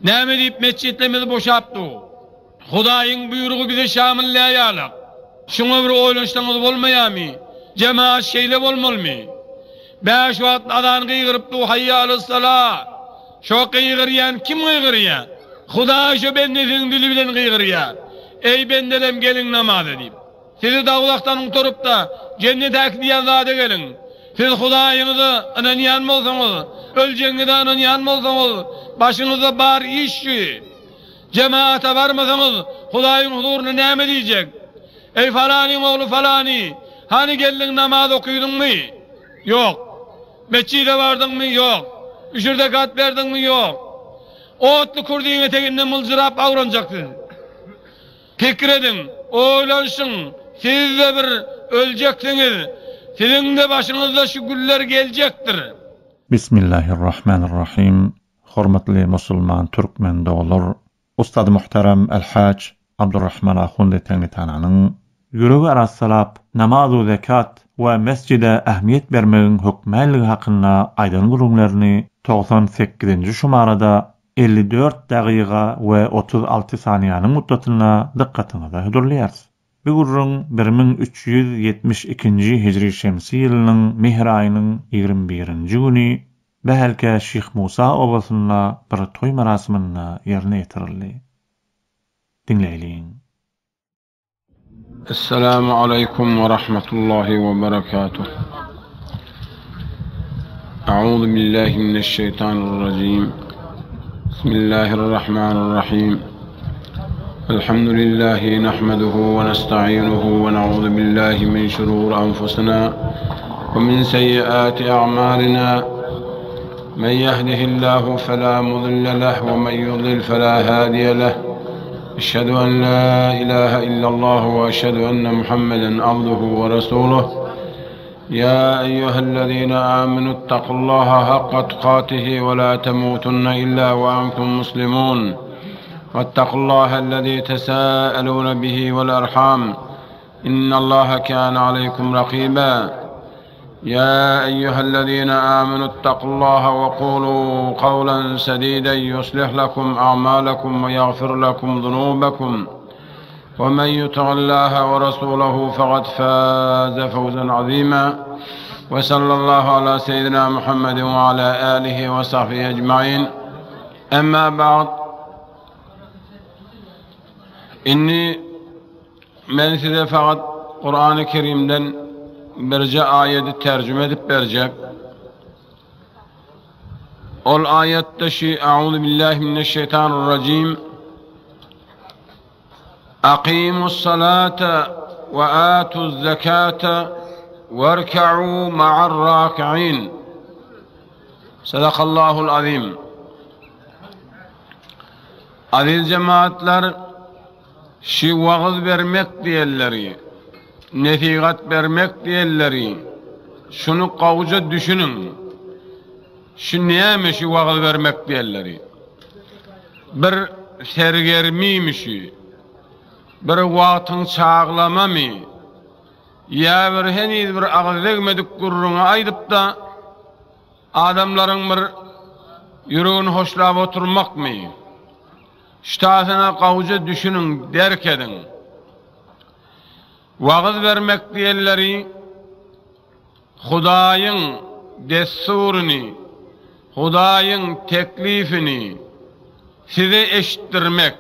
Näme diýip metjitlerimiz boşap dur? Hudaýyň buýrugy bize şamyl däýalak. Şuňa bir oýlanşsaňyz bolmaýamy? Jemagat şeýle bolmalymy? Bäş wagt azan gygyryp dur Haýýa alas-sala! Şo gygyrýan kim gygyrýa? Hudaý şo bendesiniň dili bilen gygyrýa. Eý bendelem geliň namaza diýip. Sizi dowzahdan gutaryp-da, jennete äkidýän zada geliň. Siz Hudaýyňyza ynanýan bolsaňyz, öljegiňize ynanýan bolsaňyz, başyňyzda bar iş şu. Jemagata barmasaňyz, Hudaýyň huzurynda näme diýjek? Eý falanyň ogly falany, hany geldiň namaz okydyňmy? Ýok. Metjide bardyňmy? Ýok. Üşür zekat berdiňmi? Ýok. Otly kürdiň eteginde myljyrap awranjak siz. Pikir ediň, oýlanyşyň, siz-de bir öljeksiňiz, siziň-de başyňyzda şu güller geljekdir. Bismillahirrahmanirrahim Hormatly musulman türkmen doganlar Ustady muhterem El-Haç Abdurrahman Ahundi Teňňitananyň Ýüregi arassalap, namaz-u zekat we mesjide ähmiýet bermegiň hökmänligi hakynda aýdan gürrüňlerini 98-nji şumarada 54 dagyga we 36 saniýanyň muddatynda dykgatyňyza hödürleýäris. Bu gürrüň 1372-nji hijri şemsi ýylynyň mehr aýynyň 21-nji güni Bähelke Şyh Musa obasynda bir toý marasymynda ýerine ýetirildi. Diňleýliň. Essalamu aleýkum we rahmetullahi we berekatuh. A'udhu billahi mineşşeýtanirrajim. Bismillahirrahmanirrahim. Elhamdülillahi nahmeduhu we nesta'inuhu we na'udhu billahi min şururi enfusina we min seyyiati a'malina. Men yehdihillahu fela mudille leh we men yudlil fela hadiye leh. Eşhedü en la ilahe illallah ve eşhedü enne Muhammeden abduhu ve resuluh. Ya eyyühellezine amenu ittakullaha hakka tukatihi ve la temutunne illa ve entum muslimun. Vettakullahellezî tesâelûne bihi vel erham. İnnallaha kâne aleykum rakîbâ. يا أيها الذين آمنوا اتقوا الله وقولوا قولا سديدا يصلح لكم أعمالكم ويغفر لكم ذنوبكم ومن يطع الله ورسوله فقد فاز فوزا عظيما وصلى الله على سيدنا محمد وعلى آله وصحبه أجمعين أما بعد إني Men size fakat Kur'an-ı Kerim'den birje aýady terjüme edip berjek. Ol aýatda şi A'udhu billahi mineşşeýtanirrajim Aqimus salata we atuz zekata werka'u ma'ar raki'in. Sadakallahul azim. Aziz cemaatlar Şi wagyz bermek diýenleri, nesihat bermek diýenleri, şuny gowuja düşüniň. Şi näme şi wagyz bermek diýenleri? Bir sergermimi şi? Bir wagtyň çaglamamy? Ýa bir heniz bir agyz degmedik gürrüňi aýdyp-da, adamlaryň bir ýüregini hoşlap oturmakmy? Ştasyna gowja düşüniň, derk ediň. Wagyz bermek diýenleri Hudaýyň dessuryny, Hudaýyň teklifini size eşitdirmek.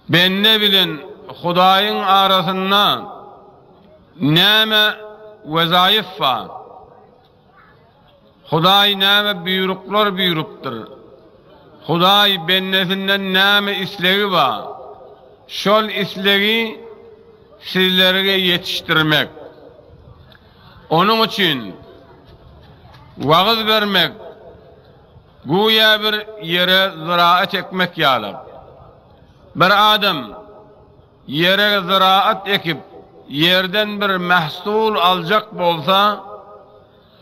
Bende bilen Hudaýyň arasynda näme wezaýyf bar? Hudaý näme buýruklar buýrupdyr? Hudaý bendesinden näme islegi bar? Şol islegi sizlerge ýetişdirmek. Onuň üçin wagyz bermek güýä bir ýere zyraat ekmek ýaly. Bir adam Ýere zyraat ekip, ýerden bir mähsul aljak bolsa,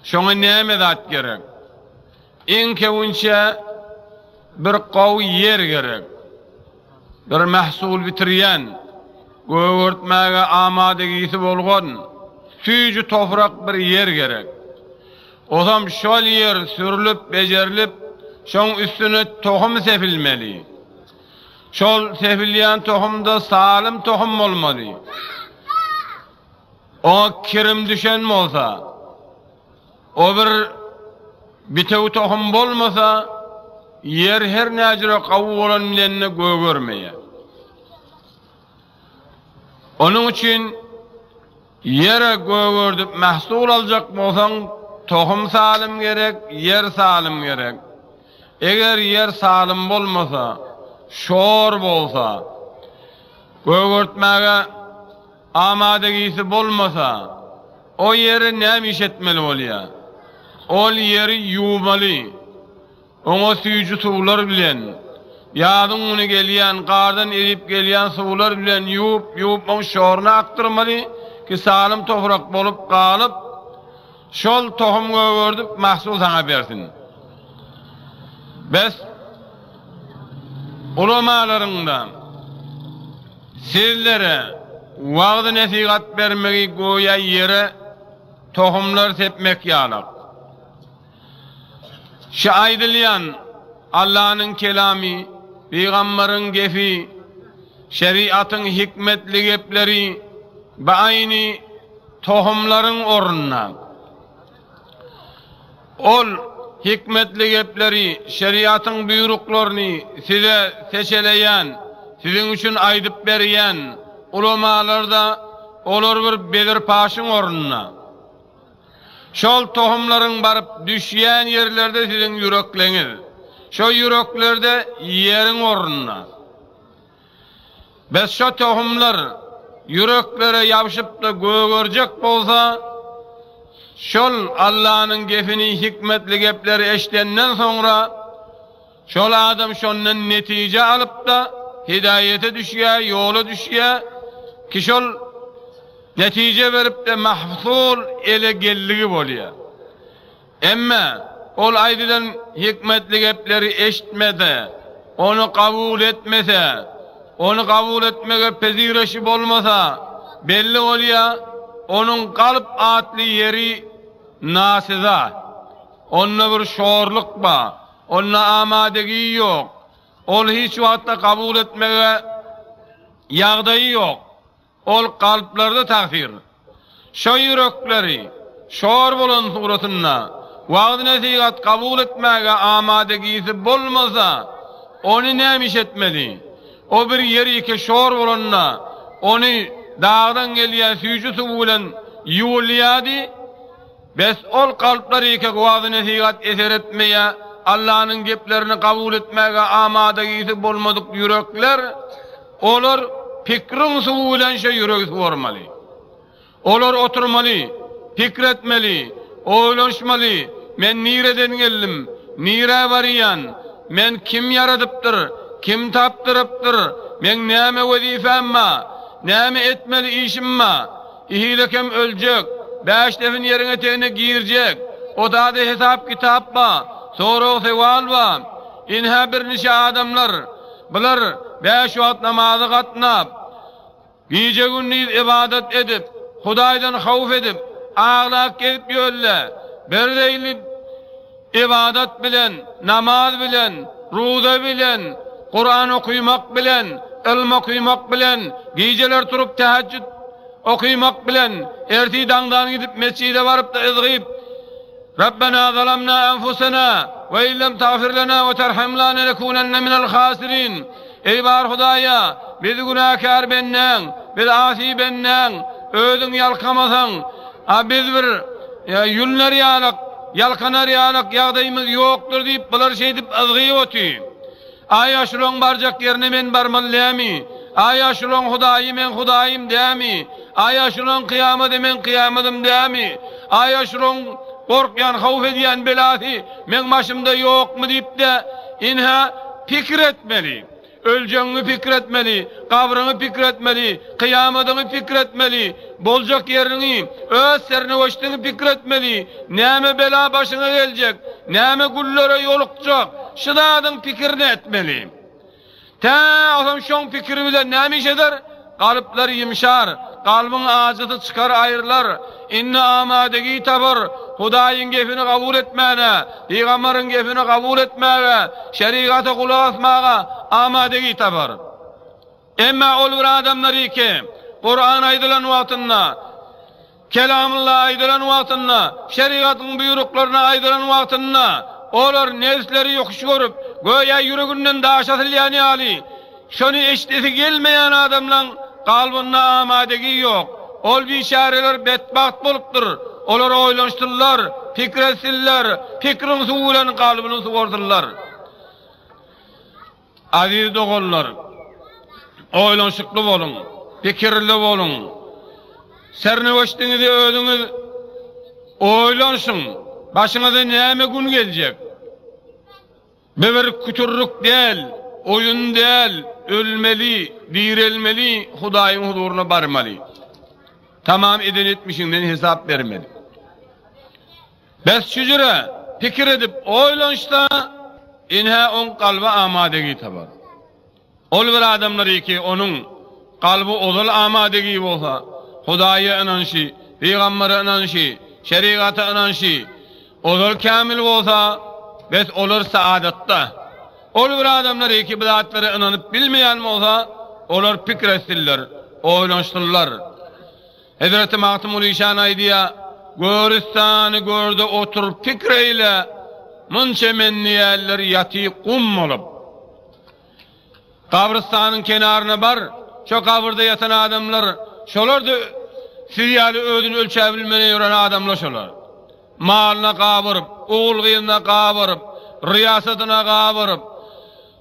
şoňa näme zat gerek? Iň köwünçe bir gowy ýer gerek. Bir mähsul bitirýän, gögertmäge amadegisi bolgan, süýji toprak bir ýer gerek. Ozam şol ýer sürlüp, bejerilip, Şoň üstüne tohum sepilmeli. Şol sepilýän tohum-da salym tohum bolmaly. Oňa kirim düşen bolsa, o bir bitewi tohum bolmasa, ýer her näjüre gawy bolan bilen-de gögermeýär. Onuň üçin ýere gögerdip mahsul aljak bolsaň, tohum salym gerek, ýer salym gerek. Eger ýer salym bolmasa, şor bolsa, gögertmäge amadegisi bolmasa, o ýeri näme iş etmeli bolýar? Ol ýeri ýuwmaly. Oňa süýji suwlar bilen, ýazyň güni gelýän, gardan erip gelýän suwlar bilen ýuwup, ýuwup oň şoruny akdyrmaly ki salym toprak bolup galyp, şol tohum gögerdip mahsul saňa bersin. Bes, ulamalaryň-da sizlere wagyz-nesihat bermegi göýä ýere tohumlar sepmek ýalak. Şu aýdylýan Allanyň kelamy, pygambaryň gepi, şeriatyň hikmetli gepleri bi-aýny tohumlaryň ornuna. Ol hikmetli gepleri, şeriatyň buýruklaryny size seçeleýän, siziň üçin aýdyp berýän ulamalar-da olar bir bezirpaşyň ornuna. Şol tohumlaryň baryp düşýän ýerlerde siziň ýürekleňiz, şo ýüreklerde ýeriň ornuna. Bes şo tohumlar ýüreklere ýabşyp-da gögerjek bolsa, şol Allanyň gepini, hikmetli gepleri eşidenden soňra, Şol adam şondan netije alyp-da, hidaýete düşýär, ýola düşýär, ki şol netije berip-de mahsul ele geldigi bolýar. Emme ol aýdylan hikmetli gepleri eşitmese, ony kabul etmese, ony kabul etmege pezireşi bolmasa, belli bolýar, onuň kalp atly ýeri nasyza. Onda bir şorluk bar. Onda amadegi ýok. Ol hiç wagtda kabul etmege ýagdaýy ýok. Ol kalplarda tagsyr. Şo ýürekleri şor bolan suratynda wagyz-nesihat kabul etmäge amadegisi bolmasa, ony näme iş etmeli? O bir ýerike şor bolanda, ony dagdan gelýän süýji suw bilen ýuwulýardy. Bes ol kalplar ýeke wazy-nesihat eser etmeýä, Allanyň geplerini kabul etmäge amadagisi bolmadyk ýürekler, olar pikriň suwy bilen şo ýüregi suwarmaly. Olar oturmaly, pikir etmeli, oýlanyşmaly, men nireden geldim, nirä barýan, men kim ýaradypdyr, kim tapdyrypdyr, meň näme wezipem ba, näme etmeli işim ba, Ihilekem öljek, bäşdefin ýeriň etegine girjek, o-da-da hesap-kitap ba, sorag-sowal ba. Ynha birniçe adamlar, bular bäş wagt namaza gatnap, gije-gündiz ybadat edip, Hudaýdan howf edip, aglap gezip ýörler. Birzeýli Ybadat bilen, namaz bilen, ruza bilen, Kuran okymak bilen, ylm okymak bilen, gijeler turup tähejjüt okymak bilen, ertir daňdan gidip mesjide baryp-da yzgyp, Rabbena zalamna enfusena we illem tagfir lena we terhamna lenekunenne minel hasirin. Eý bar Hudaýa, biz günäkär bendäň, biz asy bendäň, özüň ýalkamasaň, a biz bir ýülner ýalak, ýalkanar ýalak ýagdaýymyz ýokdur diýip, bular şeýdip yzgyp otyr. Aýa şulaň barjak ýerine men barmaly dämi? Aýa şulaň Hudaýy meň Hudaýym dämi? Aýa şulaň kyýamady meň kyýamadym dämi? Aýa şulaň gorkýan, howf edýän belasy meň başymda ýokmy diýip-de, ynha, pikir etmeli. Öljegiňi pikir etmeli, gabryňy pikir etmeli, kyýamadyňy pikir etmeli, boljak ýeriňi, öz sernöweştiňi pikir etmeli, näme bela başyňa geljek, näme güllere ýolukjak, şu zadyň pikirini etmeli. Tä olam şoň pikiri bilen näme iş eder? Galyplar ýumşar. Kalbyň ajysy çykar aýrylar. Indi amadegi tapar, Hudaýyň gepini kabul etmäne, pygambaryň gepini kabul etmäge, şerigata gulak asmaga amadegi tapar. Emma ol bir adamlar ki, Kuran aýdylan wagtynda, Kelamullah aýdylan wagtynda, şerigatyň buýruklaryny aýdylan wagtynda, olar nebsleri ýokuş görüp, göýä ýüreginden daş asylýan ýaly, şony eşidesi gelmeýän adamlaň kalbynda amadegi ýok. Ol biçäreler betbagt bolupdyr. Olar oýlanyşsynlar, pikir etsinler, pikriň suwy bilen kalbyny suwarsynlar. Aziz doganlar, oýlanyşykly boluň, pikirli boluň. Sernöweştiňizi özüňiz oýlanyşyň, başyňyza näme gün geljek? Bu bir kütürlik däl, oýun däl, ölmeli, direlmeli, Hudaýyň huzuryna barmaly. Tamam eden etmişiňden hesap bermeli. Bes şüjüre pikir edip oýlanyşsa, ine oň kalby amadegi tapar. Ol bir adamlar ki, onuň kalby ozal amadegi bolsa, Hudaýa ynanyşy, pygambere ynanyşy, şerigata ynanyşy ozal kämil bolsa, bes olar saadatda. Ol bir adamlar ki, bu zatlara ynanyp bilmeýän bolsa, olar pikir etsinler, oýlanyşsynlar. Hezreti Magtymguly şan aýdýar, Görüstany görde otur pikir eýle, Munça men diýerler ýaty gum bolup. Gabrystanyň kenaryna bar, şo gabyrda ýatan adamlar, şolar-da siz ýaly özüni ölçäbilmän ýören adamlar şolar. Malyna gabaryp, ogul-gyzyna gabaryp, ryýasatyna gabaryp,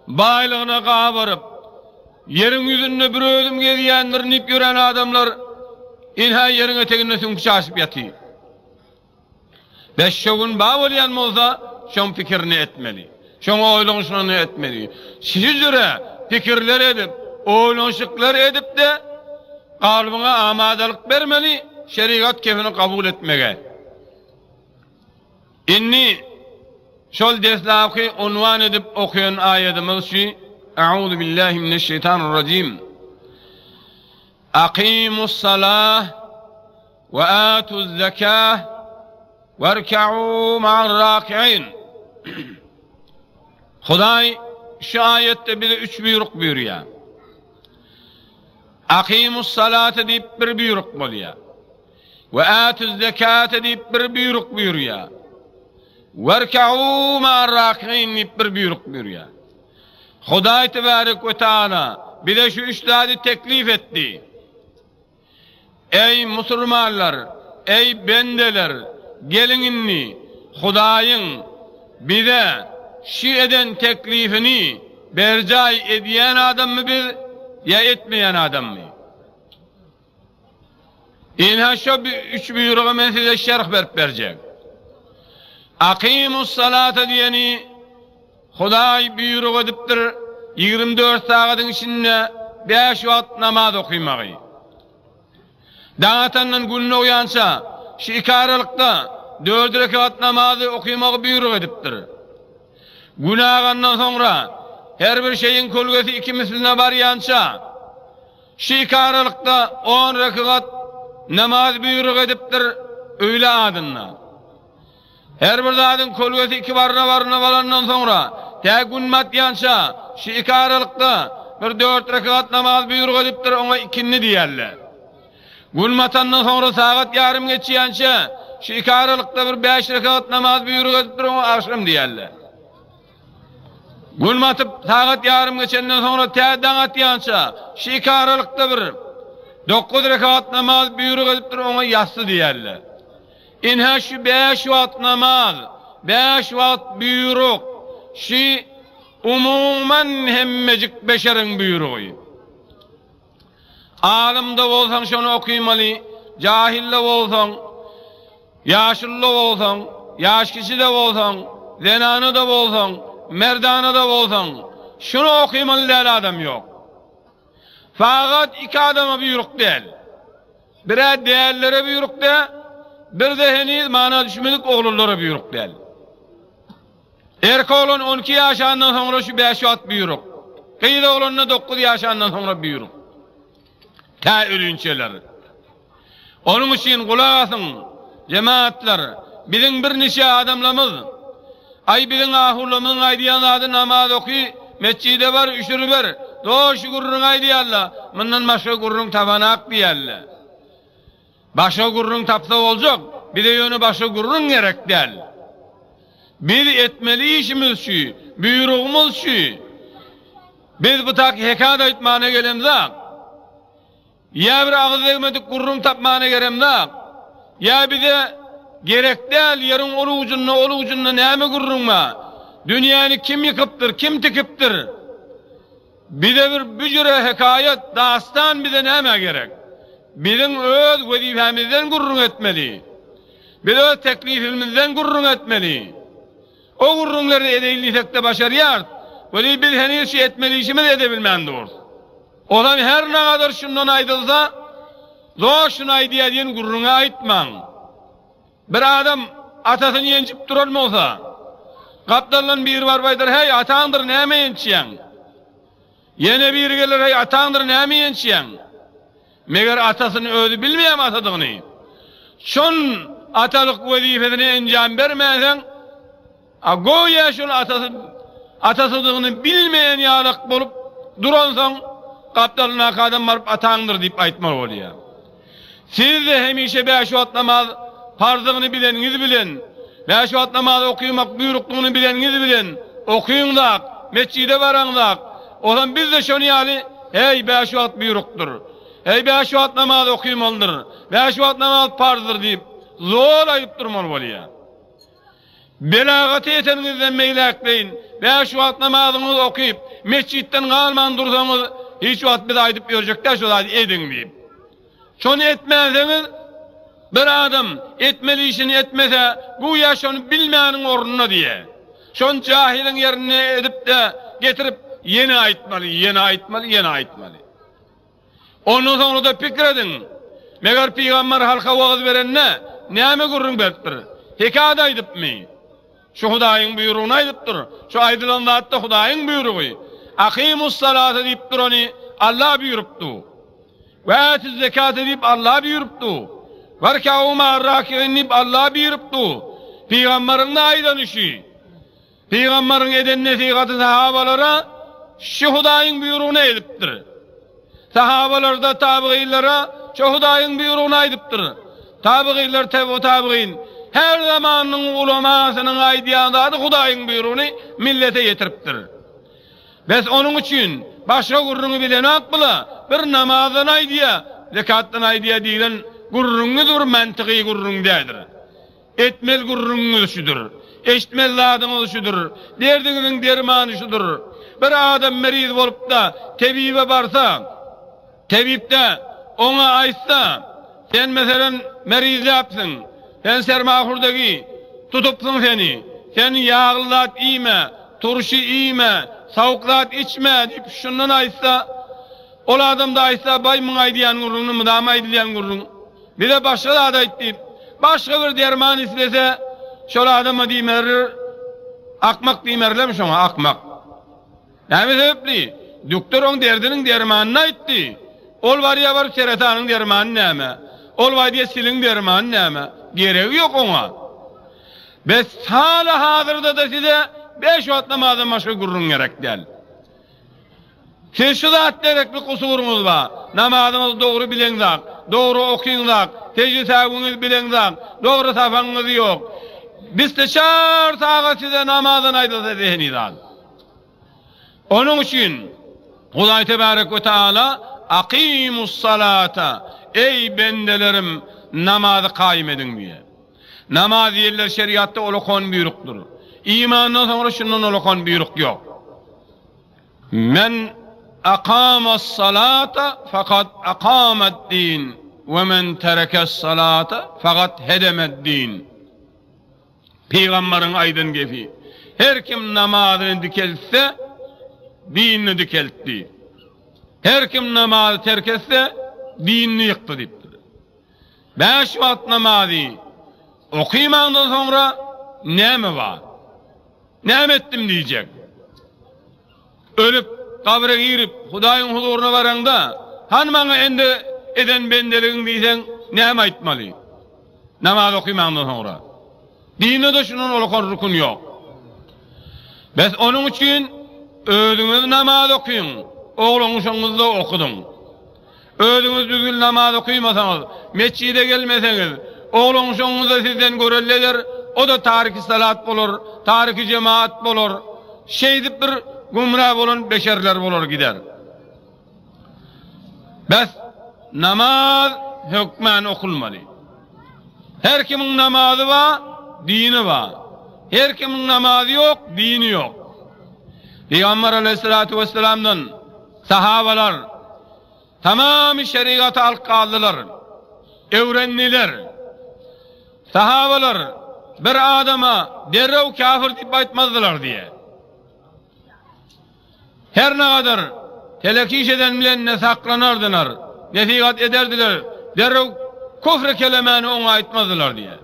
baýlygyna gabaryp, Ýeriň ýüzünde bir özüm gezýändirin diýip ýören adamlar ynha ýeriň eteginde süňki çaşyp ýatyr. Bes şo gün bar bolýan bolsa, şoň pikirini etmeli. Şoň oýlanyşygyny etmeli. Şu jüre pikirler edip, oýlanyşyklar edip-de, kalbyňa amadalyk bermeli, şerigat kefini kabul etmege. Indi şol deslapky unwan edip okaýan aýadymyz şu, Euzu billahi mineşşeýtanirrajim. Akymus-salah we atuz-zekah werka'u ma'ar-raki'in. Hudaý şu aýatda bize üç buýruk buýurýar. Akymus-salate diýip bir buýruk bolýar. We atuz-zekate diýip bir buýruk buýurýar. Werka'u ma'ar-raki'in diýip bir buýruk buýurýar. Hudaý tebarek we taala bize şu üç zady teklif etdi. Eý musulmanlar, eý bendeler, geliň indi Hudaýyň bize şu eden teklifini berjaý edýän adammy biz ýa etmeýän adammy? Ynha şo üç buýrugy men size şerh berip berjek. Akymus-salata diýeni Hudaý buýruk edipdir, 24 sagadyň içinde bäş wagt namaz okymagy. Daň atandan gün dogýança şu iki aralykda dört rekat namazy okymagy buýruk edipdir. Gün agandan soňra her bir şeýiň kölgesi iki misline barýança, Şu iki aralykda on rekygat namaz buýruk edipdir, öýle adynda. Her bir zadyň kölgesi iki baryna-baryna balandan soňra, tä gün batýança, şu iki aralykda bir dört rekygat namaz buýruk edipdir, oňa ikindi diýerler. Gün batandan soňra sagat ýarym geçýänçä, şu iki aralykda bir bäş rekygat namaz buýruk edipdir, oňa agşam diýerler. Gün batyp, sagat ýarym geçenden soňra tä daň atýança, şu iki aralykda bir dokuz rekat namaz buýruk edipdir, oňa ýassy diýerler. Ynha şu bäş wagt namaz, bäş wagt buýruk, şu umuman hemmejik beşeriň buýrugy. Alym-da bolsaň şony okymaly, jahil-de bolsaň, ýaşuly-da bolsaň, ýaş kiçi-de bolsaň, zenana-da bolsaň, merdana-da bolsaň, şuny okymaly däl adam ýok. Fagat iki adama buýruk däl. Bir-ä dälilere buýruk däl, bir-de heniz mana düşmedik oglanlara buýruk däl. Erkek oglan 12 ýaşandan soňra şu 5 wagt buýruk. Gyz oglanda 9 ýaşandan soňra buýruk. Tä ölünçeler. Onuň üçin gulak asyň, jemagatlar, biziň bir niçe adamlamyz, Aý biziň ahunlamyzyň aýdýan zady namaz oky, metjide bar, üşür ber, dogry şu gürrüňi aýdýarla, mundan başga gürrüň tabanak diýýärler. Başga gürrüň tapsa boljak, bize ýöne başga gürrüň gerek däl. Biz etmeli işimiz şu, buýrugymyz şu. Biz bu tak hekat aýtmana gelemzak. Ýa bir agyz degmedik gürrüň tapmana geremzak. Ýa bize gerek däl ýeriň ol ujunda ol ujunda näme gürrüň bar. Dünýäni kim ýykypdyr, kim tikipdir. Bize bir büjre hekaýat, dastan bize nämä gerek? Biziň öz wezipämizden gürrüň etmeli. Biz öz teklifimizden gürrüň etmeli. O gürrüňleri edeýin diýsek-de başarýarys. Weli biz heniz şu etmeli işimizi edebilmän durus. Ozal her nagadar şundan aýdylsa, zor şuny aýdýar diýen gürrüňi aýtmaň. Bir adam atasyny ýenjip duran bolsa, gapdaldan biri baryp aýdar, Heý, ataňdyr, näme ýençýäň? Ýene biri geler, Heý, ataňdyr, näme ýençýäň? Meger atasyny özi bilmeýärmi atadygyny? Şol atalyk wezipesine enjam bermänseň, A göýä şol atasy atasydygyny bilmeýän ýalak bolup duransoň, gapdalyndaky adam baryp ataňdyr diýip aýtmaly bolýar. Siz-de hemişe bäş wagt namaz parzdygyny bileniňiz bilen, bäş wagt namaz okymak buýrukdygyny bileniňiz bilen okyňzak, metjide baraňzak, ozam biz-de şony ýaly, Heý, bäş wagt buýrukdyr. Heý, bäş wagt namaz okymalydyr. Bäş wagt namaz parzdyr diýip, zol aýdyp durmaly bolýar. Belagata ýeteniňizden beýläkleýin, bäş wagt namazyňyzy okyp, metjitden galman dursaňyz, hiç wagt biz aýdyp ýörjek däl şo zady ediň diýip. Şony etmänseňiz, bir adam etmeli işini etmese, güýä şony bilmäniň ornuna diýýär. Şony jahylyň ýerine edip-de getirip ýene aýtmaly, ýene aýtmaly, ýene aýtmaly. Ondan soňra-da pikir ediň, meger pygamber halka wagyz berende näme gürrüň beripdir? Hekaýat aýdypmy? Şu Hudaýyň buýrugyny aýdypdyr. Şu aýdylan zat-da Hudaýyň buýrugy. Akymus-salata diýip durany Alla buýrupdy. We ätüz-zekata diýip Alla buýrupdy. Werkau ma'ar-raki'in diýip Alla buýrupdy. Pygamberiň-de aýdany şu. Pygambaryň eden nesihaty sahabalara şu Hudaýyň buýrugyny edipdir. Sahabalar-da tabygylara şu Hudaýyň buýrugyny aýdypdyr. Tabygylar tebg-u-tabygyn her zamanyň ulamasynyň aýdýan zady Hudaýyň buýrugyny millete ýetiripdir. Bes onuň üçin başga gürrüňi bilenok bula, bir namazdan aýdýa, zekatdan aýdýa diýlen gürrüňiňiz bir mantygy gürrüň däldir. Etmeli gürrüňiňiz şudur. Eşitmeli zadyňyz şudur. Derdiňiziň dermany şudur. Bir adam meriz bolup-da, tebibe barsa, tebip-de oňa aýtsa, Sen, meselem, merizläpsiň, sen sermahurdegi tutupsyň seni, sen ýagly zat iýme, turşy iýme, sowuk zat içme diýip şundan aýtsa, ol adam-da aýtsa, Baý, muň aýdýan gürrüňini mydama aýdylýan gürrüň. Bize başga zat aýt diýip, başga bir derman islese, şol adama diýmerler, akmak diýmerlermi şoňa, akmak. Näme sebäpli? Duktor oň derdiniň dermanyny aýtdy. Ol barýar baryp seretanyň dermany näme? Ol baýdýar siliň dermany näme? Geregi ýok oňa. Bes hala-hazyrda-da size beş wagt namazdan başga gürrüň gerek däl. Siz şu zat derekli kusuryňyz bar. Namazyňyzy dogry bileňzak, dogry okyňzak, sejde-sähwiňizi bileňzak, dogry sapagyňyz ýok. Bizde çar sagat size namazdan aýdylsa zehiniz az. Onuň üçin Hudaý tebarek we taala Akymus-salata, Eý bendelerim, namazy kaýym ediň diýýär. Namaz diýenler şeriatda ulakan buýrukdyr. Imandan soňra şundan ulakan buýruk ýok. Men akamas-salata fakat akamed-din we men terekes-salata fakat hedemed-din. Pygambaryň aýdan gepi. Her kim namazyny dikeltse, dinini dikeltdi. Her kim namazy terk etse, dinini ýykdy diýipdir. Bäş wagt namazy okymaňdan soňra näme bar? Näme etdim diýjek. Ölüp, gabyra girip, Hudaýyň huzuryna baraňda, Hany maňa indi eden bendeligiň diýseň, näme aýtmaly? Namaz okymaňdan soňra. Dinde-de şundan ulakan rukun ýok. Bes onuň üçin özüňiz namaz okyň, oglan-uşagyňyzy-da okudyň. Özüňiz düzgün namaz okymasaňyz, metjide gelmeseňiz, oglan-uşagyňyz-da sizden görelde eder, o-da tariki-salat bolar, tariki-jemaat bolar. Şeýdip bir gümra bolan beşerler bolar gider. Bes, namaz hökmän okulmaly. Her kimiň namazy bar, dini bar. Her kimiň namazy ýok, dini ýok. Pygamber aleyhissalatu vesselamdan sahabalar tamamy şerigaty alyp galdylar, öwrendiler. Sahabalar bir adama derrew kafir diýip aýtmazdylar diýe. Her nagadar telek iş eden bilen ne saklanardylar, nesihat ederdiler, derrew küfri kelemäni oňa aýtmazdylar diýýär.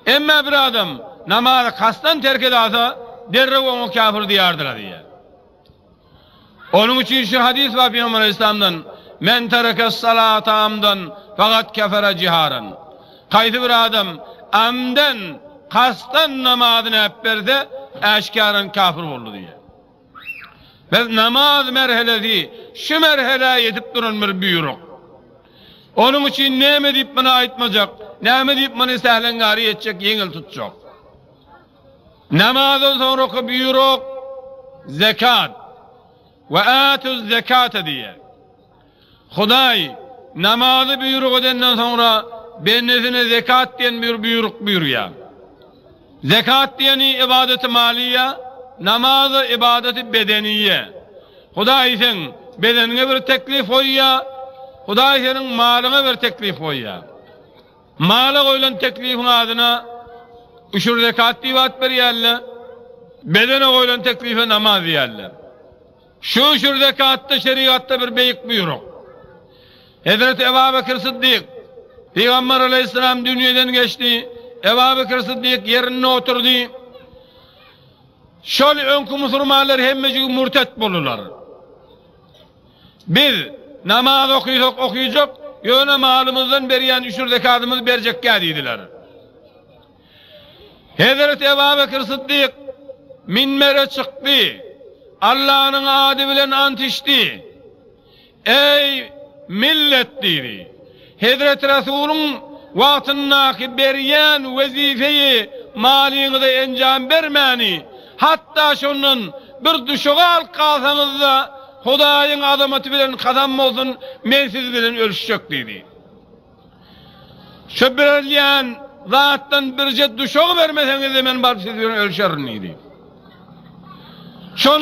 Emma bir adam namazy kasdan terk edasa, derrew oňa käfir diýerdiler diýýär. Onuň üçin şu hadys bar Pygamber Aleyhisselamdan, Men terekes salata amdan fakat kefere ciharan. Haýsy bir adam amden, kasdan namazyny äpberse, äşgären kafir boldy diýýär. Biz namaz merhelesi şu merhelä ýetip duran bir buýruk. Onuň üçin näme diýip muny aýtmajak, näme diýip muny sähleňgary etjek, ýeňil tutjak. Namazdan soňraky buýruk zekat. We atuz zekate diýýär. Hudaý namazy buýruk edenden soňra bendesine zekat diýen bir buýruk buýurýar. Zekat diýeni ybadaty maliýe, namaz-a ybadaty bedeniýe. Hudaý seň bedeniňe bir teklif goýýar, Hudaý seniň malyňa bir teklif goýýar. Mala goýlan teklifiň adyna üşür zekat diýip at berýärler, bedene goýlan teklife namaz diýýärler. Şu üşür zekatda şerigatda bir beýik buýruk. Hezreti Eba Bekir Syddyk, Pygamber aleýhissalam dünýeden geçdi, Eba Bekir Syddyk ýerinde oturdy. Şol öňki musurmanlar hemmejigi murtet boldular. Biz namaz okysak okyjak, ýöne malymyzdan berýän üşür zekadymyzy berjekgä diýdiler. Hezreti Eba Bekir Syddyk minbere çykdy. Allanyň ady bilen ant içdi. Eý, millet diýdi. Hezreti Resulyň wagtyndaky berýän wezifeýi malyňyza enjam bermäni, hatda şondan bir duşagy alyp galsaňyz-da, Hudaýyň azamaty bilen kasam bolsun, men siz bilen ölüşjek diýdi. Şu berilýän zatdan birje duşagy bermeseňiz-de men baryp siz bilen ölüşerin diýdi. Şol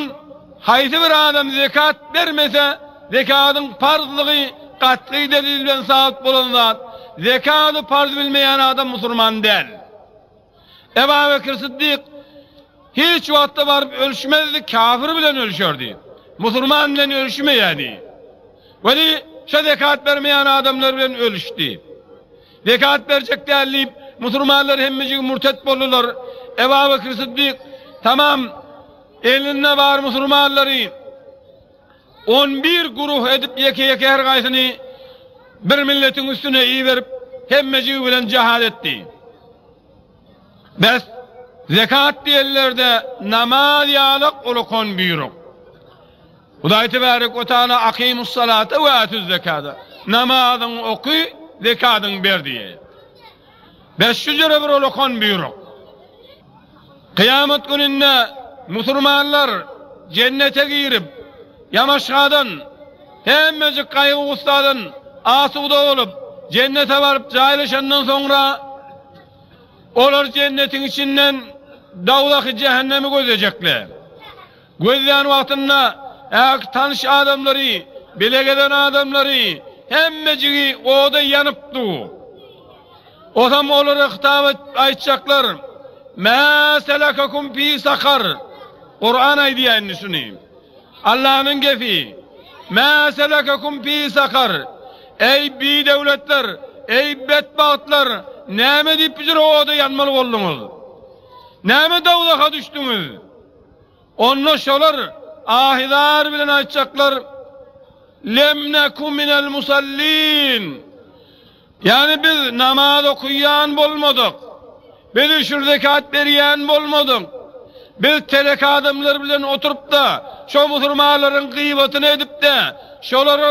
haýsy bir adam zekat bermese, zekadyň parzlygy gatgy delil bilen sabyt bolan zat. Zekady parz bilmeýän adam musulman däl. Eba Bekir Syddyk hiç wagtda baryp ölüşmezdi, kafir bilen ölüşerdi. Musulman bilen ölüşmeýärdi. Weli şo zekat bermeýän adamlar bilen ölüşdi. Zekat berjek däl diýip, musulmanlar hemmejigi murtet boldular. Eba Bekir Syddyk tamam elinde bar musulmanlary 11 guruh edip ýeke-ýeke her gaýsyny bir milletiň üstüne iberip hemmejigi bilen jihad etdi. Bes, zekat diýenlerde namaz ýalak ulakan buýruk. Hudaý tebarek we taala akimus-salate we atuz-zekata. Namazyňy oky, zekadyňy ber diýýär. Bes şu jüre bir ulakan buýruk. Kyýamat gününde musulmanlar jennete girip, ýamaşgadan, hemmejik gaýgy-gussadan asuda bolup, jennete baryp jaýlaşandan soňra, olar jennetiň içinden dowzahy jähennemi gözlejekler. Gözlän wagtynda ähli tanyş adamlary, bile gezen adamlary, hemmejigi oda ýanyp dur. Osam olara hitap edip aýtjaklar, Mä selekekum fi sakar. Kuran aýdýar indi şuny. Allanyň gepi. Mä selekekum fi sakar. Eý bidöwletler, eý betbagtlar, näme diýip bu jüre oda ýanmaly bolduňyz? Näme dowzaha düşdüňiz? Onda şolar ahy-zar bilen aýtjaklar, Lem neku minel musallin. Ýagny biz namaz okaýan bolmadyk, biz üşür-zekat berýän bolmadyk, biz telek adamlar bilen oturyp-da, şo musurmanlaryň gyýbatyny edip-de, şolara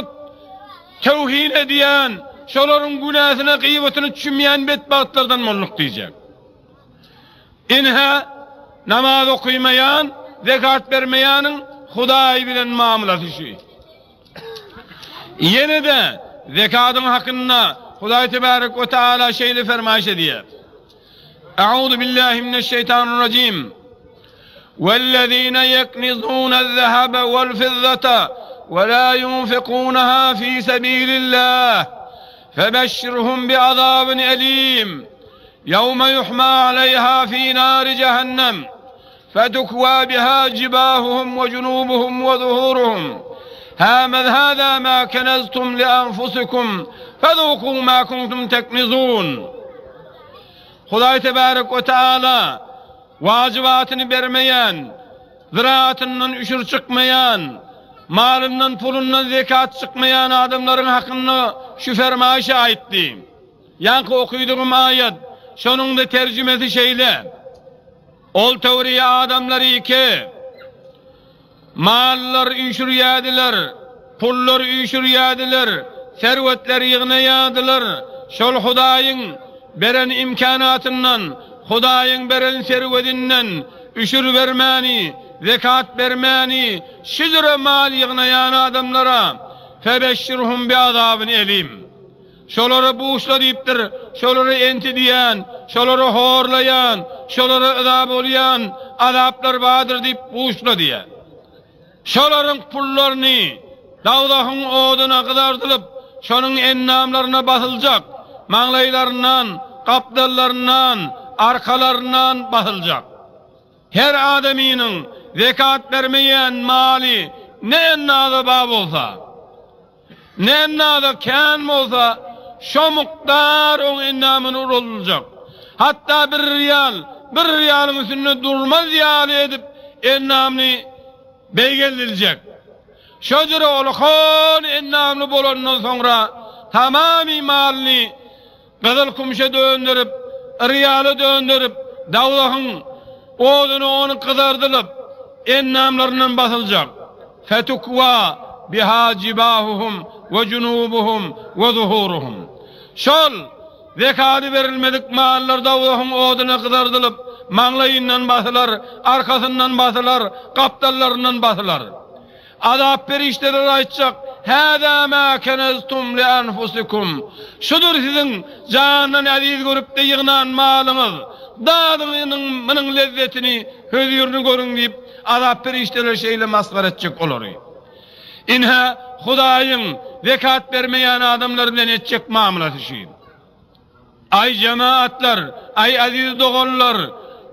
töwhin edýän, şolaryň günäsine, gyýbatyna çümýän betbagtlardan bolduk diýjek. Ine, namaz okymaýan, zekat bermeýäniň Hudaý bilen mamlasy şu. Ýene-de zekadyň hakynda Hudaý tebarek we taala şeýle fermaýyş edýär. Euzu billahi mineşşeýtanirrajim. Wellezine yeknizunez-zehebe vel-fizzata ve la yunfikunaha fi sebilillah febeşşirhum bi'azabin elim. Ýewme yuhma aleyha fi nari cehennem. Fetukwa biha jibahuhum we junubuhum we zuhuruhum Hâza mâ keneztum li enfusikum fezûkû mâ kuntum teknizûn Hudaý tebarek we teala wajybatyny bermeýän, ziraatyndan üşür çykmaýan, malyndan pulundan zekat çykmaýan adamlaryň hakynda şu fermaýşy aýtdy. Ýaňky okydygym aýat, şonuň-da terjimesi şeýle. Ol töwriýe adamlary ki, mallar üýşürýärdiler, pullar üýşürýärdiler, serwetler ýygnaýardylar, şol Hudaýyň beren imkanatyndan, Hudaýyň beren serwedinden üşür bermäni, zekat bermäni, şüjre mal ýygnaýan adamlara, Febeşşirhum biazabyn elim. Şolara buşla diýipdir, şolara enti diýen, şolara horlaýan, şolara yza bolýan azaplar bardyr diýip buşla diýýär. Şolaryň pullaryny dowzahyň oduna gyzardylyp, şonuň endamlaryna basyljak, maňlaýlaryndan, gapdallaryndan, arkalaryndan basyljak. Her adamynyň zekat bermeýän maly ne endaza bar bolsa, Ne endaza kän bolsa, şo mukdar oň endamyny uradyljak. Hatda bir riýal, bir riýalyň üstünde durmaz ýaly edip endamyny beýgeldiljek. Şo jüre ol hon endamly bolandan soňra tamamy malyny Gyzyl kümşe dönderip, yrýala dönderip, dowzahyň oduna ony gyzardylyp, endamlaryndan basyljak. Fetukwa biha jibahuhum we junubuhum we zuhuruhum. Şol, zekady berilmedik mallar dowzahyň oduna gyzardylyp, maňlaýyndan basylar, arkasyndan basylar, gapdallaryndan basylar. Azap perişdeleri aýtjak, Hâzâ mâ keneztum li enfusikum, Şudur siziň jandan eziz görüp-de ýygnan malyňyz, dadyň munuň lezzetini, hözirini görüň diýip, azap perişdeleri şeýle masgara etjek olary. Ine, Hudaýyň zekat bermeýän adamlar bilen etjek mamlasy şü. Aý jemagatlar, aý eziz doganlar,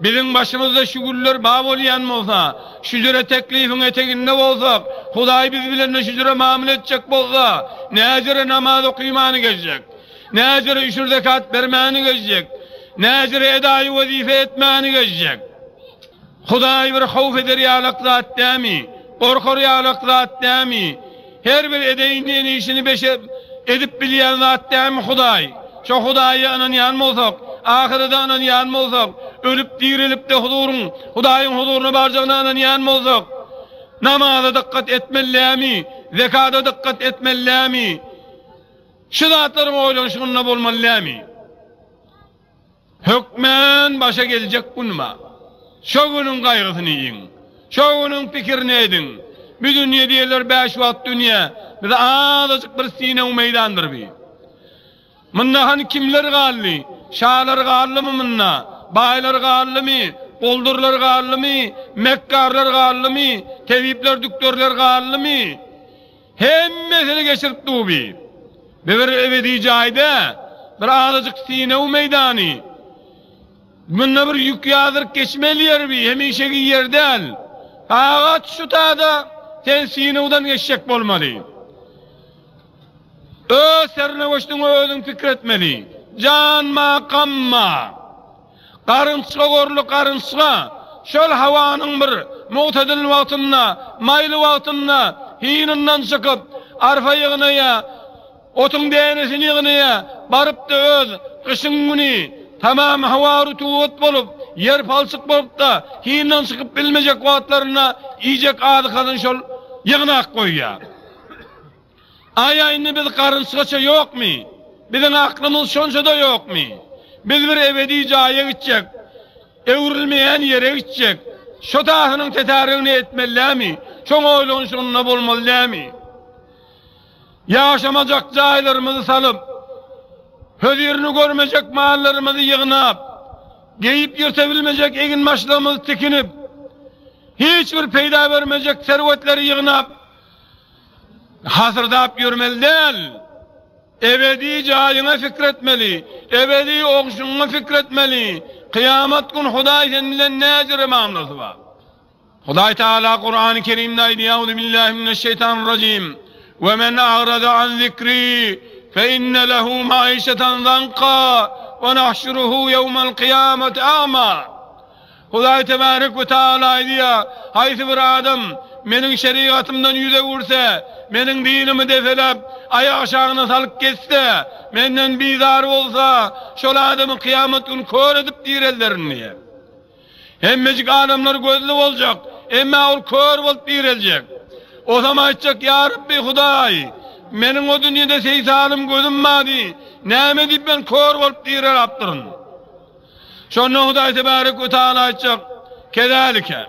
biziň başymyzda şu günler bar bolýan bolsa, şu jüre teklifiň eteginde bolsak, Hudaý biz bilen-de şu jüre mamla etjek bolsa, näjüre namaz okymany gezjek, näjüre üşür-zekat bermäni gezjek, näjüre edaýy wezipe etmäni gezjek. Hudaý bir howf eder ýalak zat dämi? Gorkar ýalak zat dämi? Her bir edeýin diýen işini beşer edip bilýän zat dämi Hudaý? Şo Hudaýa ynanýan bolsak, ahyrete ynanýan bolsak, ölüp direlip-de huzuryň, Hudaýyň huzuryna barjagyna ynanýan bolsak, namaza dykgat etmeli dämi? Zekada dykgat etmeli dämi? Şu zatlaryň oýlanyşygynda bolmaly dämi? Hökmän başa geljek gün bar. Şo günüň gaýgysyny iýiň. Şo günüň pikirini ediň. Bu dünýe diýerler bäş wagt dünýe. Bize azajyk bir synag meýdandyr bi. Munda hany kimler galdy? Şalar galdymy munda? Baýlar galdymy? Goldurlar galdymy? Mekgarlar galdymy? Tebipler, dükdörler galdymy? Hemmesini geçirip dur bi. Bi bir ebedi jaý dä. Bir azajyk synag meýdany. Munda bir ýük ýazdyryp geçmeli ýer bi, hemişeki ýer däl. Sagat şu tada sen synagdan geçjek bolmaly. Öz sernawyşdyňy özüň pikir etmeli. Janma, gamma. Garynçga gorly garynçga şol hawanyň bir mugtadil wagtynda, maýly wagtynda hinundan çykyp, arpa ýygnaýar. Otuň dänesini ýygnaýar, baryp-da öz gyşyň güni tamam howa rutubat bolup, ýer palçyk bolup-da, hindan çykyp bilmejek wagtlarynda iýjek azykasyny şol ýygnap goýýar. Aýa indi biz garynçgaça ýokmy? Biziň aklymyz şonça-da ýokmy? Biz bir ebedi jaýa gitjek, öwrülmeýän ýere gitjek. Şo tasynyň tetarigini etmeli dämi? Şoň oýlanyşygynda bolmaly dämi? Ýaşamajak jaýlarymyzy salyp, hözirini görmejek mallarymyzy ýygnap, geýip ýyrtabilmejek egin-başlygymyzy tikinip, hiç bir peýda bermejek serwetleri ýygnap, hasyrdap ýörmeli däl. Ebedi jaýyňa pikir etmeli, ebedi ogşuňa pikir etmeli. Kyýamat gün Hudaý sen bilen näjüre mamlasy bar? Hudaý Tagala Kurany Kerimde aýdýar, Auzubillahi mineşşeýtanirrajim. We men a'rada an zikri fe inne lehu maişeten zanka we nahşuruhu ýewmel kyýameti a'ma. Hudaý Tebarek we Taala aýdýar, haýsy bir adam meniň şerigatymdan ýüz öwürse, meniň dinimi depeläp, aýak aşagyna salyp gezse, menden bizar bolsa, şol adamy kyýamat gün kör edip direlderin diýýär. Hemmejik adamlar gözli boljak, emma ol kör bolup direljek. Osam aýtjak, Ýa Rabbi Hudaý, meniň o dünýede seýsalym gözüm bardy, näme diýip men kör bolup direlapdyryn? Şonda Hudaý Tebarek we Taala aýtjak, Kezalike,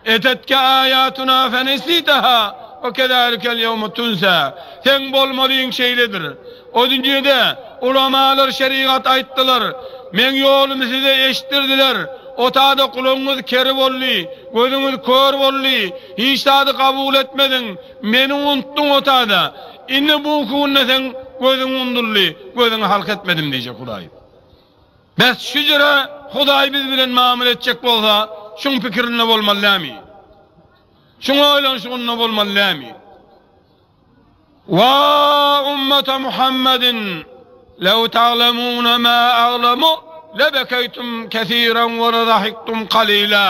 etetke aýatuna fenesitaha we kezalikel ýewme tunsa. Seň bolmalyň şeýledir. O dünýede ulamalar şerigat aýtdylar, Meň ýolumy size eşitdirdiler. Otada gulagyňyz keri boldy, gözüňiz kör boldy, hiç zady kabul etmediň, meni unutdyň otada. Indi bu günde seň gözüň unduldy, gözüňi halk etmedim diýjek Hudaý. Bes şu jüre Hudaý biz bilen mamla etjek bolsa, şuň pikirinde bolmaly dämi? Şuň oýlanyşygynda bolmaly dämi? Wa ummata Muhammedin lew taglemuna ma aglamu lebekeýtum kesiran we ledahiktum kalila.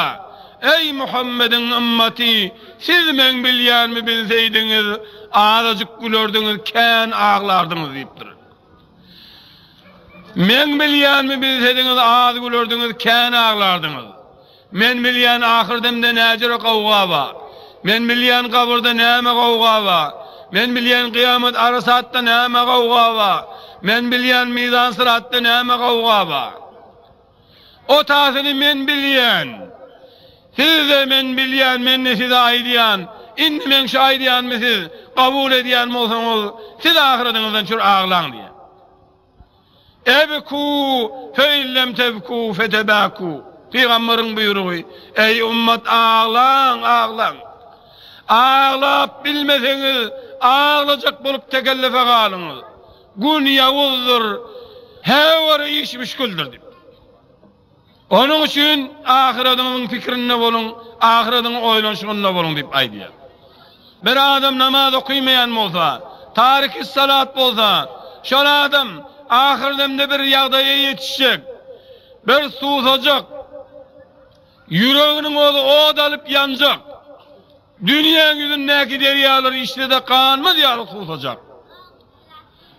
Eý Muhammediň ymmaty, siz meň bilýänimi bilseýdiňiz, azajyk gülerdiňiz, kän aglardyňyz diýipdir. Meň bilýänimi bilsediňiz az gülerdiňiz, kän aglardyňyz. Men bilýän ahyr demde näjüre gowga bar. Men bilýän gabyrda näme gowga bar. Men bilýän kyýamat arasatda näme gowga bar. Men bilýän mizan syratda näme gowga bar. O tasyny men bilýän. Siz-de men bilýän, men-de size aýdýan. Indi meň şu aýdýanymy siz kabul edýän bolsaňyz, siz ahyradyňyzdan çür aglaň diýýär. Ebku fe in lem tebku fetebaku. Pygambaryň buýrugy, Eý ummat aglaň, aglaň. Aglap bilmeseňiz, aglajak bolup tekellefe galyňyz. Gün ýawuzdyr, her iş müşgildir diýip. Onuň üçin ahyradyňyzyň pikirinde boluň, ahyradyň oýlanyşygynda boluň diýip aýdýar. Bir adam namaz okymaýan bolsa, tarikis-salat bolsa, şol adam ahyr demde bir ýagdaýa ýetişjek, bir suwsajak, ýüreginiň özi ot alyp ýanjak, dünýäň ýüzündäki derýalar içse-de ganmaz ýaly suwsajak.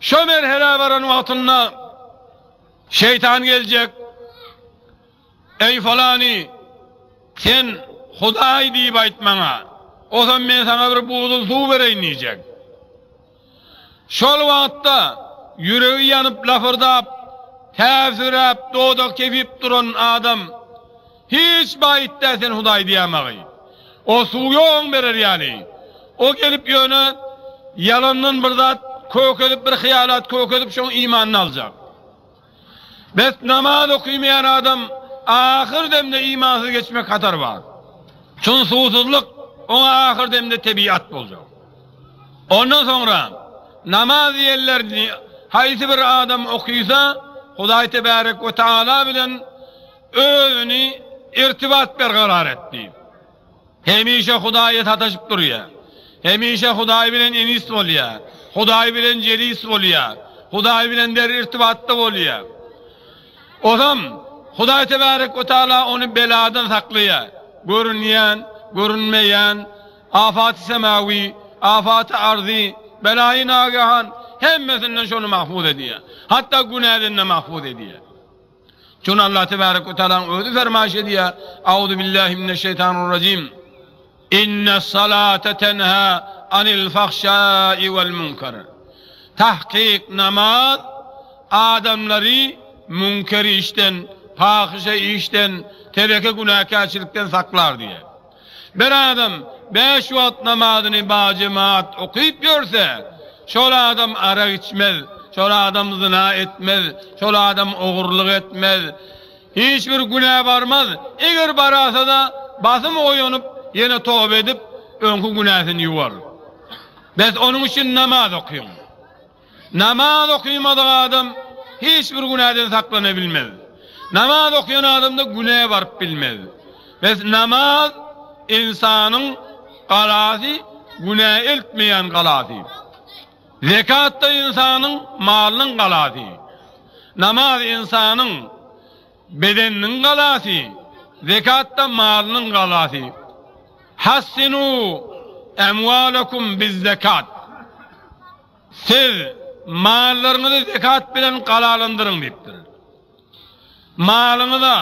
Şo merhelä baran wagtynda Şeýtan geljek, Eý falany, sen Hudaý diýip aýt maňa, osam men saňa bir buzul suw bereýin diýjek. Şol wagtda ýüregi ýanyp lapyrdap, täbsiräp, dodak kepip duran adam, Hiç baýyt däl sen Hudaý diýämagy. O suw ýoguň berer ýaly. O gelip ýöne ýalandan bir zat kökezip bir hyýalat kökezip şoň imanyny aljak. Bes namaz okymaýan adam ahyr demde imansyz geçmek hatary bar. Çün suwsuzlyk oňa ahyr demde tebiat boljak. Ondan soňra namaz diýenlerini haýsy bir adam okysa Hudaý tebarek we taala bilen özüni irtibat berkarar etdi. Hemişe Hudaýa sataşyp durýar. Hemişe Hudaý bilen enis bolýar. Hudaý bilen jelis bolýar. Hudaý bilen der irtibatda bolýar. Ozam Hudaý tebarek we taala ony beladan saklaýar. Görünýän, görünmeýän, afaty semawi, afaty arzy, belaýy nagehan. Hemmesinden şony mahfuz edýär. Hatda günäden-de mahfuz edýär. Şuny Allah tebarek we taalaň özi fermaýyş edýär, Auzu billahi mineşşeýtanirrajim. Inne salate tenha anil fahşai vel münker. Tahkyk namaz adamlary münker işden, pahyşa işden, teleke günäkärçilikden saklar diýýär. Bir adam bäş wagt namazyny bajemaat okyp ýörse, şol adam arak içmez, şol adam zyna etmez, şol adam ogurlyk etmez, hiç bir günä barmaz, eger barasa-da basym oýanyp, ýene toba edip, öňki günäsini ýuwar. Bes onuň üçin namaz okyň. Namaz okymadyk adam hiç bir günäden saklana bilmez. Namaz okaýan adam-da günä baryp bilmez. Bes namaz ynsanyň galasy, günä eltmeýän galasy. Zekat-da ynsanyň malynyň galasy. Namaz ynsanyň bedeniniň galasy, zekat-da malynyň galasy. Hassinu emwalakum bizzekat. Siz mallaryňyzy zekat bilen galalandyryň diýipdir. Malyňyza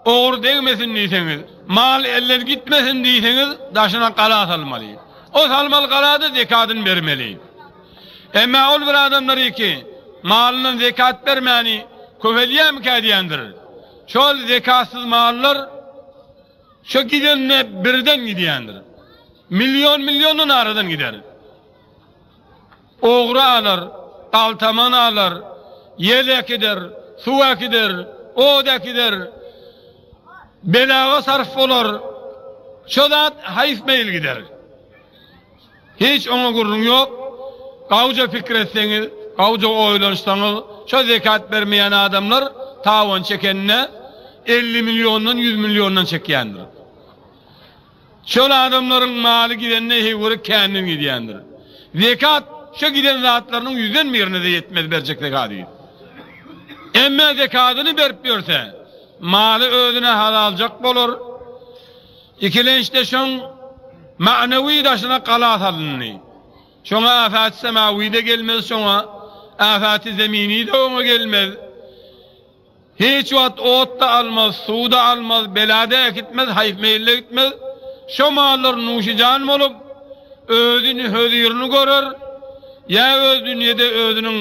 ogry degmesin diýseňiz, mal elden gitmesin diýseňiz, daşyna gala salmaly. O salmaly galada zekadyny bermeli. Emma ol bir adamlar ki, malyndan zekat bermäni köpelýärmikä diýendir. Şol zekatsyz mallar şo gidende birden gidýändir. Million-milliondan aradan gider. Ogry alar, galtaman alar, ýel äkider, suw äkider, ot äkider, belaga sarf bolar. Şo zat haýyf-meýil gider. Hiç oňa gürrüň ýok. Gawja pikir etseňiz, gawja oýlanyşsaňyz, şo zekat bermeýän adamlar tawan çekende 50 milliondan, 100 milliondan çekýändir. Şol adamlaryň maly gidende höwri känden gidýändir. Zekat şo giden zatlarynyň ýüzden birine-de ýetmez berjek zekady. Emme zekadyny berip ýörse, maly özüne halaljak bolar. Ikilençde şoň ma'nawi daşyna gala salyndy. Şoňa afat-y semawi-de gelmez şoňa, afat-y zemini-de oňa gelmez. Hiç wagt ot-da almaz, suw-da almaz, bela-da äkitmez, haýp-meýil-de gitmez. Şo mallar nuşy-jan bolup, özüni hözirini görer, ýa öz dünýede özüniň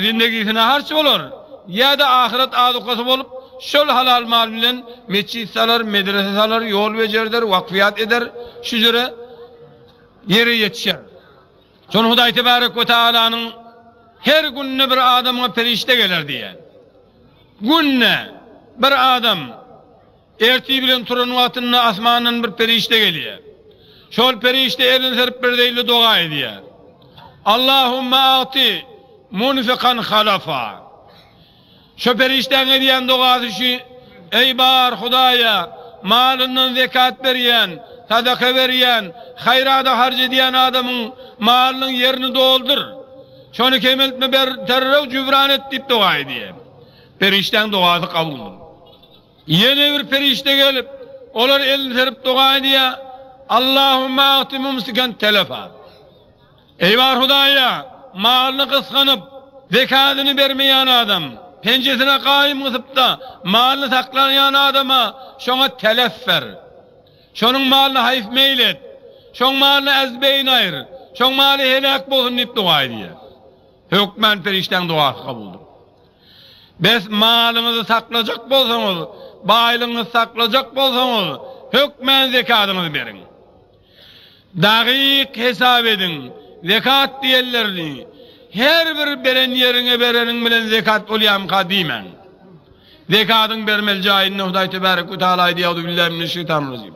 zindegisine harç bolar, ýa-da ahyret azukasy bolup, şol halal mal bilen metjit salar, medrese salar, ýol bejerder, wakfyýat eder, şu jüre ýere ýetişer. Şol Hudaý Tebarek we Taalanyň her günde bir adamyňa perişde geler diýýär. Günde bir adam ertir bilen turan wagtynda asmandan bir perişde gelýär. Şol perişde elini serip bir zeýli doga edýär. Allahumma a'ti munfikan halafa. Şo perişdäň edýän dogasy şu, Eý bar Hudaýa, malyndan zekat berýän, sadaka berýän, haýrada harç edýän adamyň malynyň ýerini doldur. Şony kemeltme ber, derrew jübran et diýip doga edýär. Perişdäň dogasy kabuldyr. Ýene bir perişde gelip, olar elini serip doga edýär, Allahumma a'ti mumsikan telefa. Eý bar Hudaýa, malyny gysganyp, zekadyny bermeýän adam, penjesine gaýym gysyp-da, malyny saklaýan adama şoňa telef ber. Şonuň malyny haýyf-meýil et. Şoň malyny äzbeýin aýyr. Şoň maly heläk bolsun diýip doga edýär. Hökman perişdäň dogasy kabuldyr. Bes malyňyzy saklajak bolsaňyz, baýlygyňyzy saklajak bolsaňyz, hökmän zekadyňyzy beriň. Dagyk hesap ediň, zekat diýenlerini her bir beren ýeriňe bereniň bilen zekat bolýamyka diýmäň. Zekadyň bermeli jaýynda Hudaý tebarek we taala aýdýar, Euzubillahi mineşşeýtanirrajim.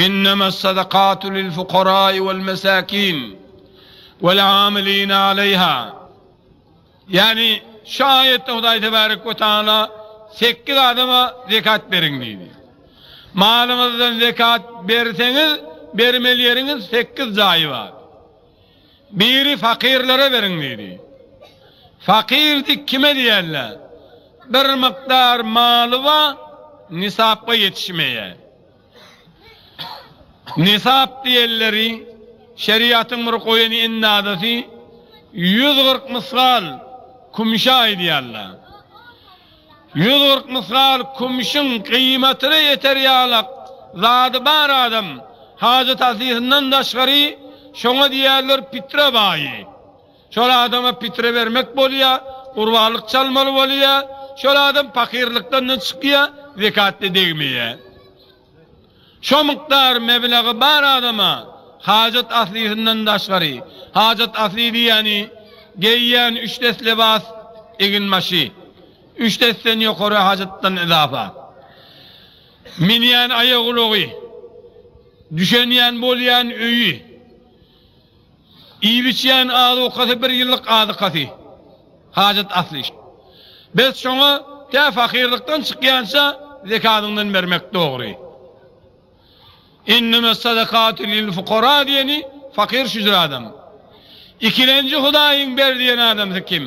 Innemes-sadakatu lil-fukarai wel-mesakin wel-amilina aleýha. Ýagny şu aýatda Hudaý tebarek we taala sekiz adama zekat beriň diýdi. Malyňyzdan zekat berseňiz, bermeli ýeriňiz sekiz jaýy bar. Biri fakyrlara beriň diýdi. Fakyr diýip kime diýerler? Bir mukdar maly bar, nisapga ýetişmeýär. Nisap diýenleri şeriatyň bir goýan endazasy. 140 mysgal kümüşe aýdýarlar. 140 mysgal kümüşiň gyýmatyna ýeter ýalak zady bar adam hajat aslysyndan daşgary şoňa diýerler pitre baýy. Şol adama pitre bermek bolýar, gurbanlyk çalmaly bolýar. Şol adam pakyrlykdan-da çykýar, zekat-da degmeýär. Şo mukdar meblagy bar adama hajat aslysyndan daşgary, hajat asly diýýäni geýýän üç dest lebas, eginbaşy, üç destden ýokary hajatdan yzafa, münýän aýagulagy, düşenýän bolýan öýi, Iýip-içýän azukasy bir ýyllyk azykasy. Hajat asly. Bes şoňa tä fakyrlykdan çykýança zekadyňdan bermek dogry. Innemes sadakatu lil fukara diýeni fakyr şüjür adam. Ikilenji Hudaýyň ber diýen adamsy kim?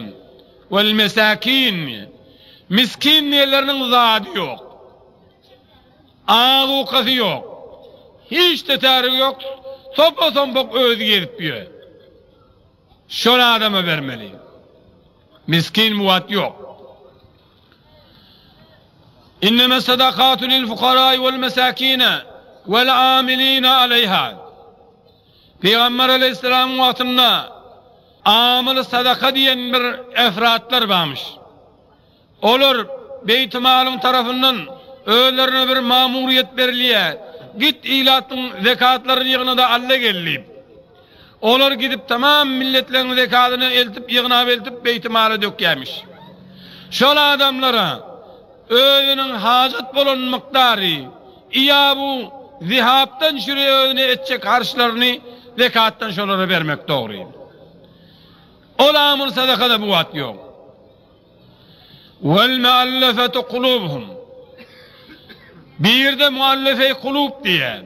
Wel mesakin. Miskin diýenleriniň zady ýok. Azukasy ýok. Hiç-de tärigi ýok, sopa-sompak özi gezip ýör. Şol adama bermeli. Miskin bu wagt ýok. Innemes sadakatu lil fukarai wel mesakine wel amiline aleýha. Pygamber aleýhissalamyň wagtynda amyly sadaka diýen bir efratlar barmyş. Olar Beýtimalyň tarapyndan özlerine bir mamuryýet berilýär, Git ilatyň zekatlaryny ýygna-da al-da gel diýip. Olar gidip tamam milletleriň zekadyny eltip ýygnap eltip Beýtimala dökýärmiş. Şol adamlara özüniň hajat bolan mukdary ýa bu zihapdan şüri özüne etjek harçlaryny zekatdan şolara bermek dogry. Ol amul sadakada bu wagt ýok. Wal muallafatu kulubuhum. Birde muallafeý kulub diýýär.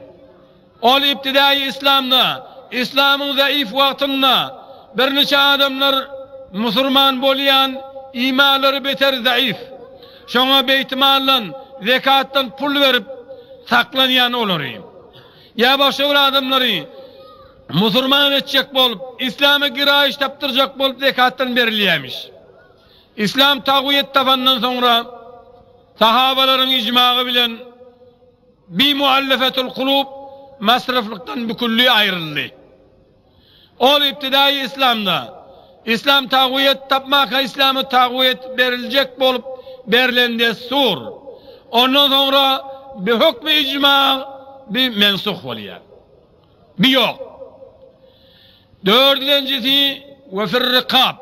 Ol ibtidaýy islamda, islamyň zaif wagtynda birniçe adamlar musurman bolýan, imanlary beter zaif. Şoňa beýtimaldan, zekatdan pul berip saklanýan olary. Ýa başga bir adamlary musurman etjek bolup, islama giraýyş tapdyrjak bolup zekatdan berilýärmiş. Islam tagwyýet tapandan soňra sahabalaryň ijmagy bilen bi muallefetul kulub masraflykdan bükülli aýryldy. Ol ibtidaýy islamda islam tagwyýet tapmaka islama tagwyýet beriljek bolup berlen dessur. Ondan soňra bi hökmi ijma bi mensuh bolýar. Bi ýok. Dördülenjisi we fir-rikab.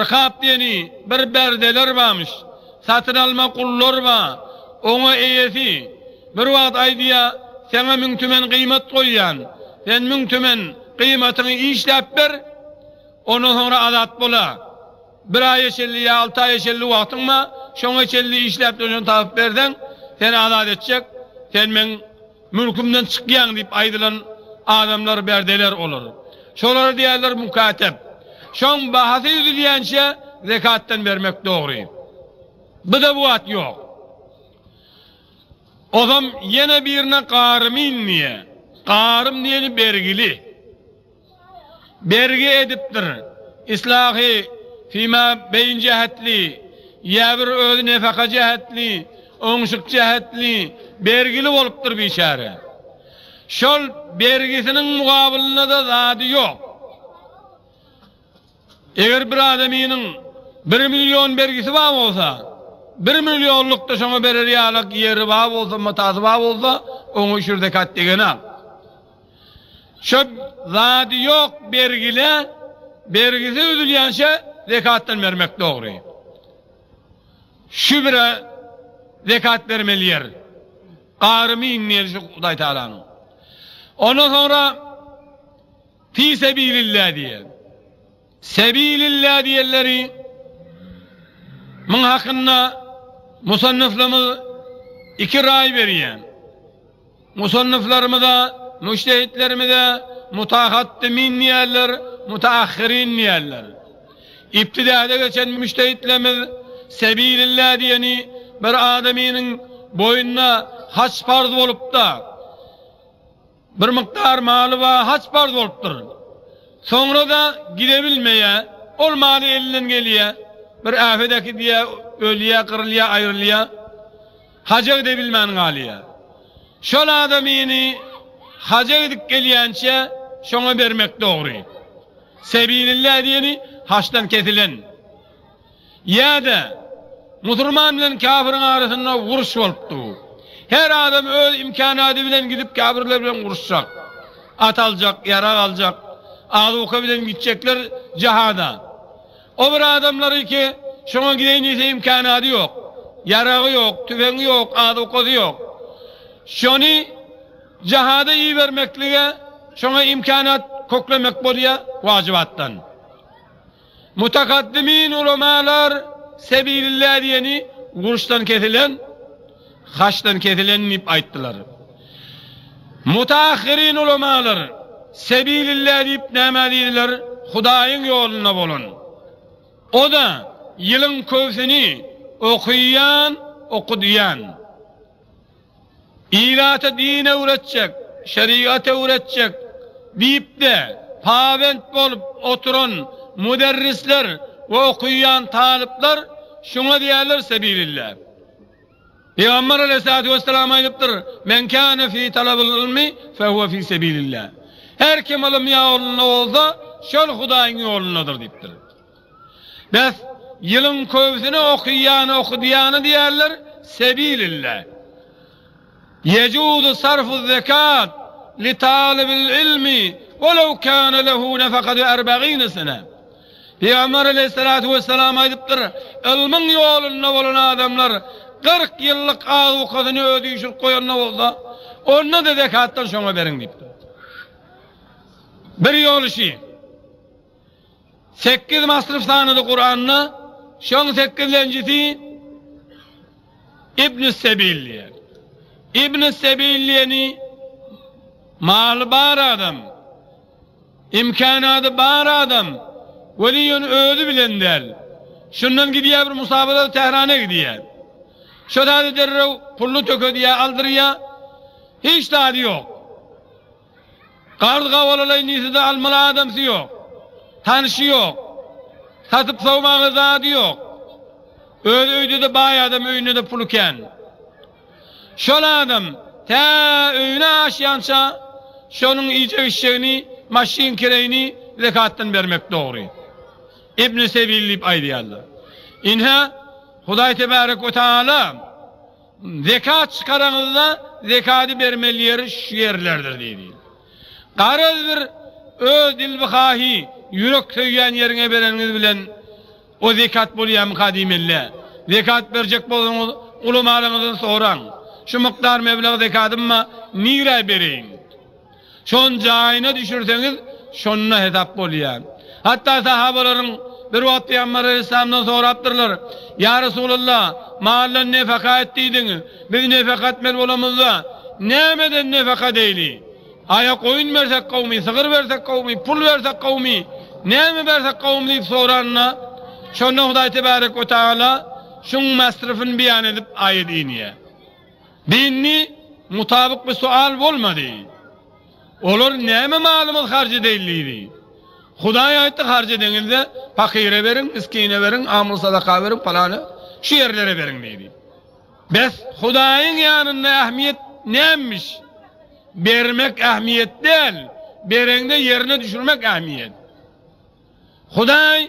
Rikab diýeni bir berdeler barmyş. Satyn alma gullar bar. Oňa eýesi bir wagt aýdýar, Saňa müň tümen gyýmat goýýan. Sen müň tümen gyýmatyňy işläp ber, ondan soňra azat bola. Bir aýa çenli ýa alty aýa çenli wagtyň bar, şoňa çenli işläp şony tapyp berseň, seni azat etjek. Sen meň Mülkümden çykýaň diýip aýdylan adamlar berdeler olar. Şolara diýerler mukatep. Şoň bahasy üzülýänçä zekatdan bermek dogry. Bu-da bu wagt ýok. Ozam ýene birine garymyn diýe. Garym diýeni bergili. Bergi edipdir. Islahy fima beýn jähetli, ýa bir özi nefaka jähetli, oňşuk jähetli bergili bolupdyr biçäre. Şol bergisiniň mugabylynda-da zady ýok. Eger bir adamynyň bir million bergisi bar bolsa, bir millionlyk-da şoňa berer ýalak ýeri bar bolsa, matasy bar bolsa, oňa üşür zekat degenok. Şo zady ýok bergilä bergisi üzülýänçä zekatdan bermek dogry. Şu bire zekat bermeli ýer. Garymyn diýeni şu Hudaý Tagalanyň. Ondan soňra fi sebilillah diýen. Sebilillah diýenleri muň hakynda musannyflarymyz iki raý berýän. Musannyflarymyza, mujtehitlerimize mutahatdimin diýerler, mutaahhirin diýerler. Ibtidada geçen mujtehitlerimiz sebilillah diýeni bir adamynyň boýnuna haç parz bolupda, bir mukdar maly bar, haç parz bolupdyr. Soňra-da gidebilmeýär. Ol maly elinden gelýär. Bir äpet äkidýär, ölýär, gyrylýar, aýrylýar. Haja gidebilmän galýar. Şol adamyny haja gidip gelýänçä şoňa bermek dogry. Sebilillah diýeni haçdan kesilen. Ýa-da musulman bilen kafiriň arasynda uruş bolupdy. Her adam öz imkanady bilen gidip kafirler bilen uruşjak. At aljak, ýarag aljak, azuka bilen gitjekler jihada. O bir adamlary ki, şoňa gideýin diýse imkanady ýok. Ýaragy ýok, tüfeňi ýok, azukasy ýok. Şony jihada ibermeklige şoňa imkanat köklemek bolýar wajybatdan. Mutakaddimin ulamalar sebilillah diýeni uruşdan kesilen, haçdan kesilen diýip aýtdylar. Mutaahhirin ulamalar sebilillah diýip nämä diýdiler? Hudaýyň ýolunda bolan. O-da ýylyň köwsüni okyýan, okudýan. Ilata din öwretjek, şerigat öwretjek diýip-de pabent bolup oturan müderrisler we okaýan talyplar şuňa diýerler sebilillah. Pygamber aleyhissalatu vesselam aýdypdyr, Men kâne fî talabil ilmi fehuve fî sebilillah. Her kim ylym ýolunda bolsa, şol Hudaýyň ýolundadyr diýipdir. Bes, ýylyň köbüsini okyýany okudýany diýerler, sebilillah. Ýejuzu sarfu zekat li talibil ilmi welew kâne lehu nefekatu erbegine sene. Pygamber aleýhissalatu wessalam aýdypdyr, ylmyň ýolunda bolan adamlar 40 ýyllyk azukasyny özi üýşürip goýanda bolsa, onda-da zekatdan şoňa beriň diýipdir. Bir ýoly şi. Sekgiz masryf sanady Kuranda, şoň sekgizlenjisi Ibn Sebil diýen. Ibn Sebil diýeni maly bar adam, imkanady bar adam, weli ýöne özi bilen däl. Şundan gidýär bir musabada Tährana gidýär. Şo zady derrew puluny tökedýär, aldyrýar. Hiç zady ýok. Karz gawalalaýyn diýse-de almaly adamsy ýok. Tanşy ýok. Satyp sowmaga zady ýok. Özi öýde-de baý adam öýünde-de puly kän. Şol adam tä öýüne aşýança şonuň iýjek-içjegini, maşyn kireýini zekatdan bermek dogry. Ibn Sebil diýip aýdýarlar. Ine, Hudaý tebärek we taala Zekat çykaraňyzda zekady bermeli ýeri şu ýerlerdir diýdi. Garaz bir öz dilbihahi ýürek söýýän ýeriňe bereniňiz bilen o zekat bolýamyka diýmeli. Zekat berjek bolsaňyz ulamalaryňyzdan soraň. Şu mukdar meblag zekadymma nirä bereýin? Şony jaýyna düşürseňiz, şonda hesap bolýar. Hatda sahabalaryň bir wagt Pygamber aleyhisselamdan sorapdyrlar, Ýa Resulallah, maldan nefaka et diýdiň, biz nefaka etmeli bolamyzda, nämeden nefaka edeýli? Aýa goýun bersek gowmy, sygyr bersek gowmy, pul bersek gowmy, näme bersek gowmy diýip soranda, şonda Hudaý tebärek we tagala şuň masrafyny beýan edip aýat inýär. Dinni mutabyk bir sual bolmady. Olar näme malymyz harç edeýli diýdi. Hudaý aýtdy harç edeňizde pakyra beriň, miskine beriň, amul sadaka beriň, palana şu ýerlere beriň diýdi. Bes Hudaýyň ýanynda ähmiýet nämmiş? Bermek ähmiýet däl, bereňde ýerine düşürmek ähmiýet. Hudaý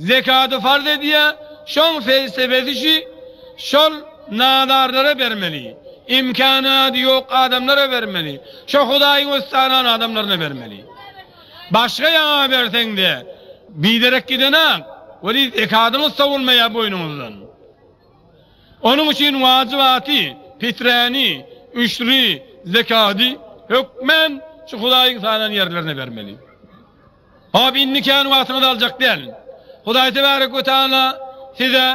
zekady farz edýär, şoň felsefesi şi, şol nadarlara bermeli, imkanady ýok adamlara bermeli, şo Hudaýyň öz sanan adamlaryna bermeli. Başga ýaňa berseňde biderek gidenak, weli zekadyňyz sowulmaýar boýnuňyzdan. Onuň üçin wajybaty, piträni, üşri, zekady hökmän şu Hudaýyň sanan ýerlerine bermeli. Hop, indi kän wagtyňyzy aljak däl. Hudaý tebärek we taala size,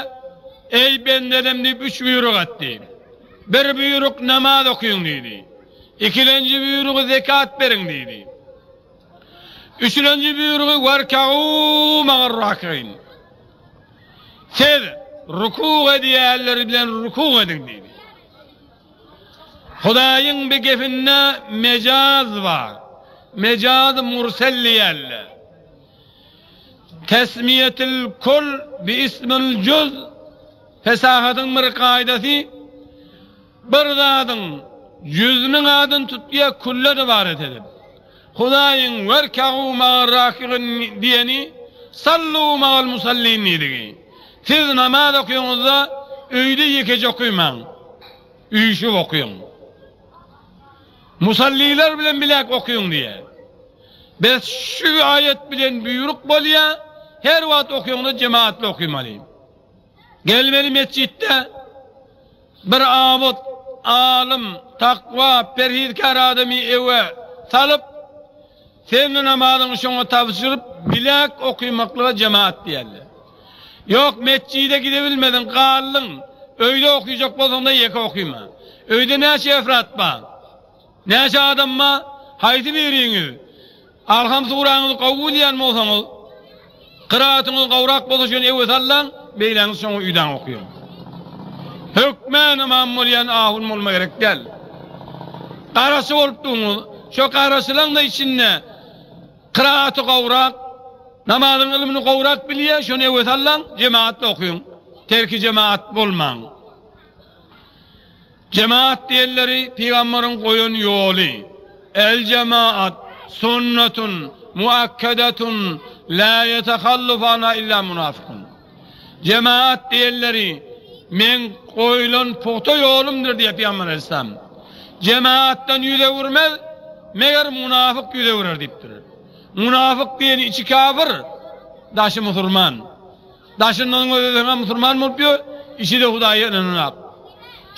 Eý, bendelem diýip üç buýruk etdi. Bir buýruk namaz okyň diýdi. Ikilenji buýrugy zekat beriň diýdi. Üçülenji buýrugy werkau magar-rakiin. Siz rukug edýänler bilen rukug ediň diýdi. Hudaýyň bir gepinde mejaz bar. Mejaz mursel diýerler. Tesmiýetil kul bi ismil juz fesahatyň bir kaýdasy bir zadyň jüzüniň adyny tutýar küllen ybarat edip. Hudaýyň werka'u magar raki'in diýeni sallu magal musallin diýdigi. Siz namaz okyňyzda öýde ýekeje okymaň. Üýşüp okyň. Musalliler bilen biläk okyň diýýär. Bes şu aýat bilen buýruk bolýar, her wagt okyňda jemaatly okymaly. Gelmeli metjitde bir abyt, alym, takwa, perhizkär adamy ewe salyp, sen namazyňy şoňa tabşyryp biläk okymaklyga jemaat diýerler. Ýok, metjide gidebilmediň, galdyň, öýde okyjak bolsaň-da ýeke okyma. Öýde näçe efrat bar? Näçe adam bar? Haýsy biriňiz Alham suraňyzy gowy bilýän bolsaňyz, kyraatyňyz gowrak bolsa şony ewe sallaň, beýläňiz şoňa öýdäň okyň. Hökmän ymam bolýan ahun bolma gerek däl. Garaşy bolup duňyz, şo garaşylaň-da içinde Kyraaty gowrak, namazyň ylmyny gowrak bilýär, şony öwe sallaň, jemaatda okyň. Terki jemaat bolmaň. Jemaat diýenleri pygambaryň goýan ýoly. El jemaat sunnatun muakkadatun la ýetehallufu anha illa munafykun. Jemaat diýenleri meň goýlan pugta ýolumdyr diýýär Pygamber aleyhisselam. Jemaatdan ýüz öwürmez, meger munafyk ýüz öwürer diýipdir. Munafyk diýeni içi kafir, daşy musulman. Daşyndan gözleseňem musulman bolup ýör, içi-de Hudaýa ynananak.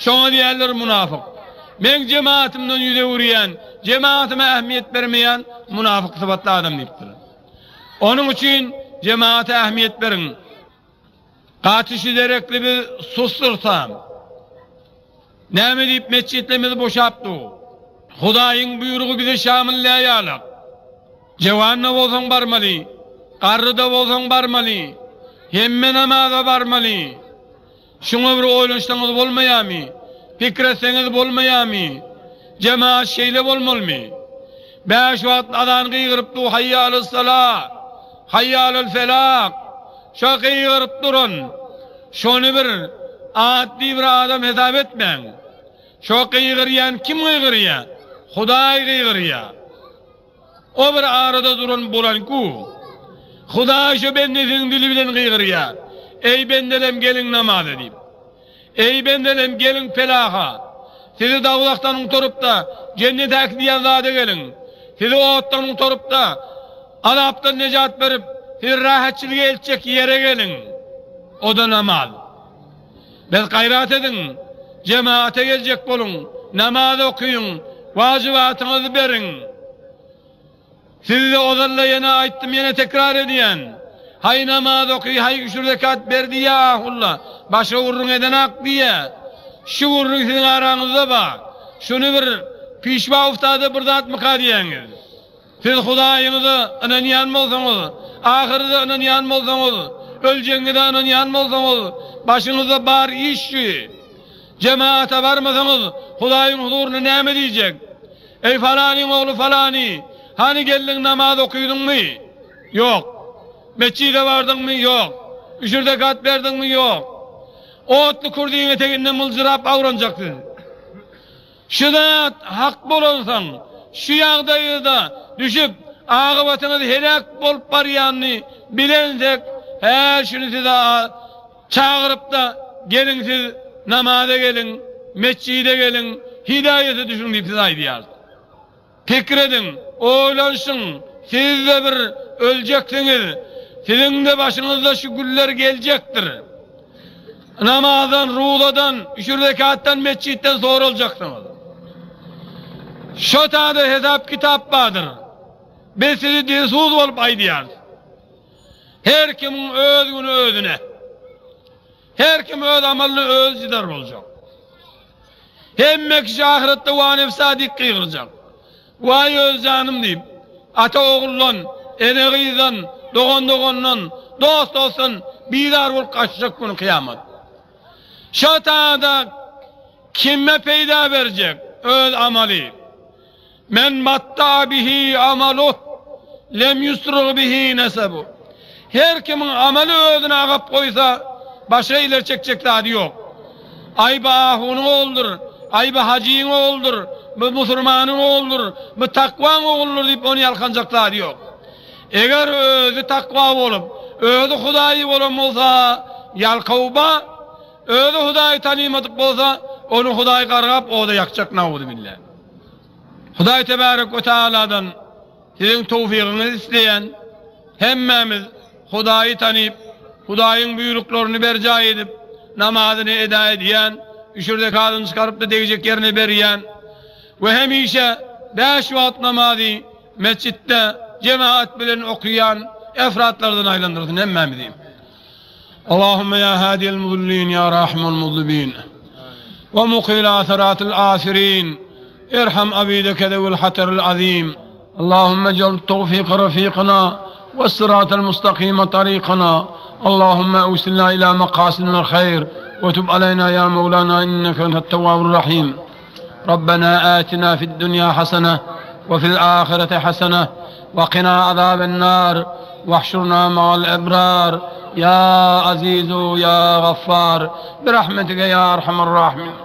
Şoňa diýerler munafyk. Meň jemaatymdan ýüz öwürýän, jemaatyma ähmiýet bermeýän munafyk sypatly adam diýipdir. Onuň üçin jemagata ähmiýet beriň. Gaty şu derekli biz susdursam. Näme diýip metjitlerimiz boşap dur. Hudaýyň buýrugy bize şamyl läýalak. Jewan-da bolsaň barmaly, garry-da bolsaň barmaly, hemme namaza barmaly. Şuňa bir oýlanşsaňyz bolmaýarmy? Pikir etseňiz bolmaýarmy? Jemagat şeýle bolmalymy? Bäş wagt azan gygyryp dur Haýýa alas-salah, Haýýa alal-felah. Şo gygyryp duran, şony bir addy bir adam hesap etmäň. Şo gygyrýan kim gygyrýar? Hudaý gygyrýar. O bir arada duran bolan ku. Hudaý şo bendesiniň dili bilen gygyrýar, Eý bendelem geliň namaza diýip. Eý bendelem geliň pelaha. Sizi dowzahdan gutaryp-da, jennete äkidýän zada geliň. Sizi otdan gutaryp-da, azapdan nejat berip, sizi rahatçylyga eltjek ýere geliň. O-da namaz. Bes gaýrat ediň, jemagata geljek boluň, namaz okyň, wajybatyňyzy beriň. Sizde ozal-da ýene aýtdym, ýene tekrar edýän. Haý namaz oky, haý üşür zekat ber diýýä ahulla, başga gürrüň edenak diýýä. Şu gürrüň siziň araňyzda bar. Şuny bir pişwa uftada bir zatmyka diýýäňiz. Siz Hudaýyňyza ynanýan bolsaňyz, ahyrete ynanýan bolsaňyz, öljegiňize ynanýan bolsaňyz, başyňyzda bar iş şu. Jemagata barmasaňyz, Hudaýyň huzurynda näme diýjek? Eý falanyň ogly falany, hany geldiň namaz okydyňmy? Ýok. Metjide bardyňmy? Ýok. Üşür zekat berdiňmi? Ýok. Otly kürdiň eteginde myljyrap awranjak siz. Şu zat hak bolansoň, şu ýagdaýda düşüp, agybatyňyz heläk bolup barýanyny bilensek, hä, şuny size çagyryp-da, geliň siz namaza geliň, metjide geliň, hidaýata düşüň diýip size aýdýarys. Pikir ediň, oýlanyşyň, siz-de bir öljeksiňiz, siziň-de başyňyzda şu günler geljekdir. Namazdan, ruzadan, üşür zekatdan, metjitden soraljaksyňyz. Şo tada hesap-kitap bardyr. Biz sizi dilsuz bolup aýdýarys. Her kimiň öz güni özüne. Her kim öz amalyna özi jidar boljak. Hemme kişi ahyretde wa nefsa diýip gygyrjak. Waý öz janym diýip, ata oguldan, ene gyzdan, dogan dogandan, dost dostdan bizar bolup gaçjak güni kyýamat. Şo tada kime peýda berjek öz amaly? Men batta bihi amaluh, lem ýusrug bihi nesebuh. Her kimiň amaly özüni agap goýsa, başga ileri çekjek zady ýok. Aý bu ahunyň ogludyr, aý bu hajyň ogludyr, bu musurmanyň ogludyr, bu takwaň ogludyr diýip ony ýalkanjak zady ýok. Eger özi takwa bolup, özi hudaýy bolan bolsa, ýalkaw ba, özi hudaýy tanymadyk bolsa, ony hudaý gargap oda ýakjak nauzubilla. Hudaý tebarek we taaladan siziň towfygyňyzy isleýän. Hemmämiz Hudaýy tanyp, Hudaýyň buýruklaryny berjaý edip, namazyny eda edýän, üşür zekadyny çykaryp-da degjek ýerine berýän we hemişe bäş wagt namazy mesjitde jemagat bilen okaýan efratlardan aýlandyrsyn hemmämizi. Allahümme ýa hadiyel muzillin ýa rahimel muzlibin we mukil asaratil asirin erham abideke zewil hateril azim. Allahümme ec'al tevfike rafikana ve sıratel mustakime tarikana. Allahümme evsilna ila makasidinel hayr ve tub aleyna ya Mevlana inneke entet tevvabur rahim. Rabbena atina fid dünya hasene ve fil ahireti hasene ve qina azaben nar ve ahşurna ma'al ebrar ya azizu ya gaffar bi rahmetike ya erhamer rahimin.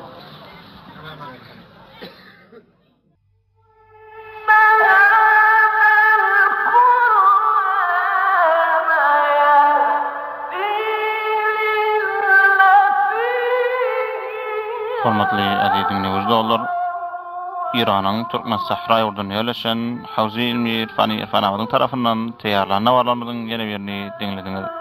Hormatly aziz diňleýji dostlar, Iranyň Türkmen sähra ýurdunda ýerleşen Hawzy ilmi irfany Irfanabadyň tarapyndan taýýarlan habarlarymyzyň ýene birini diňlediňiz.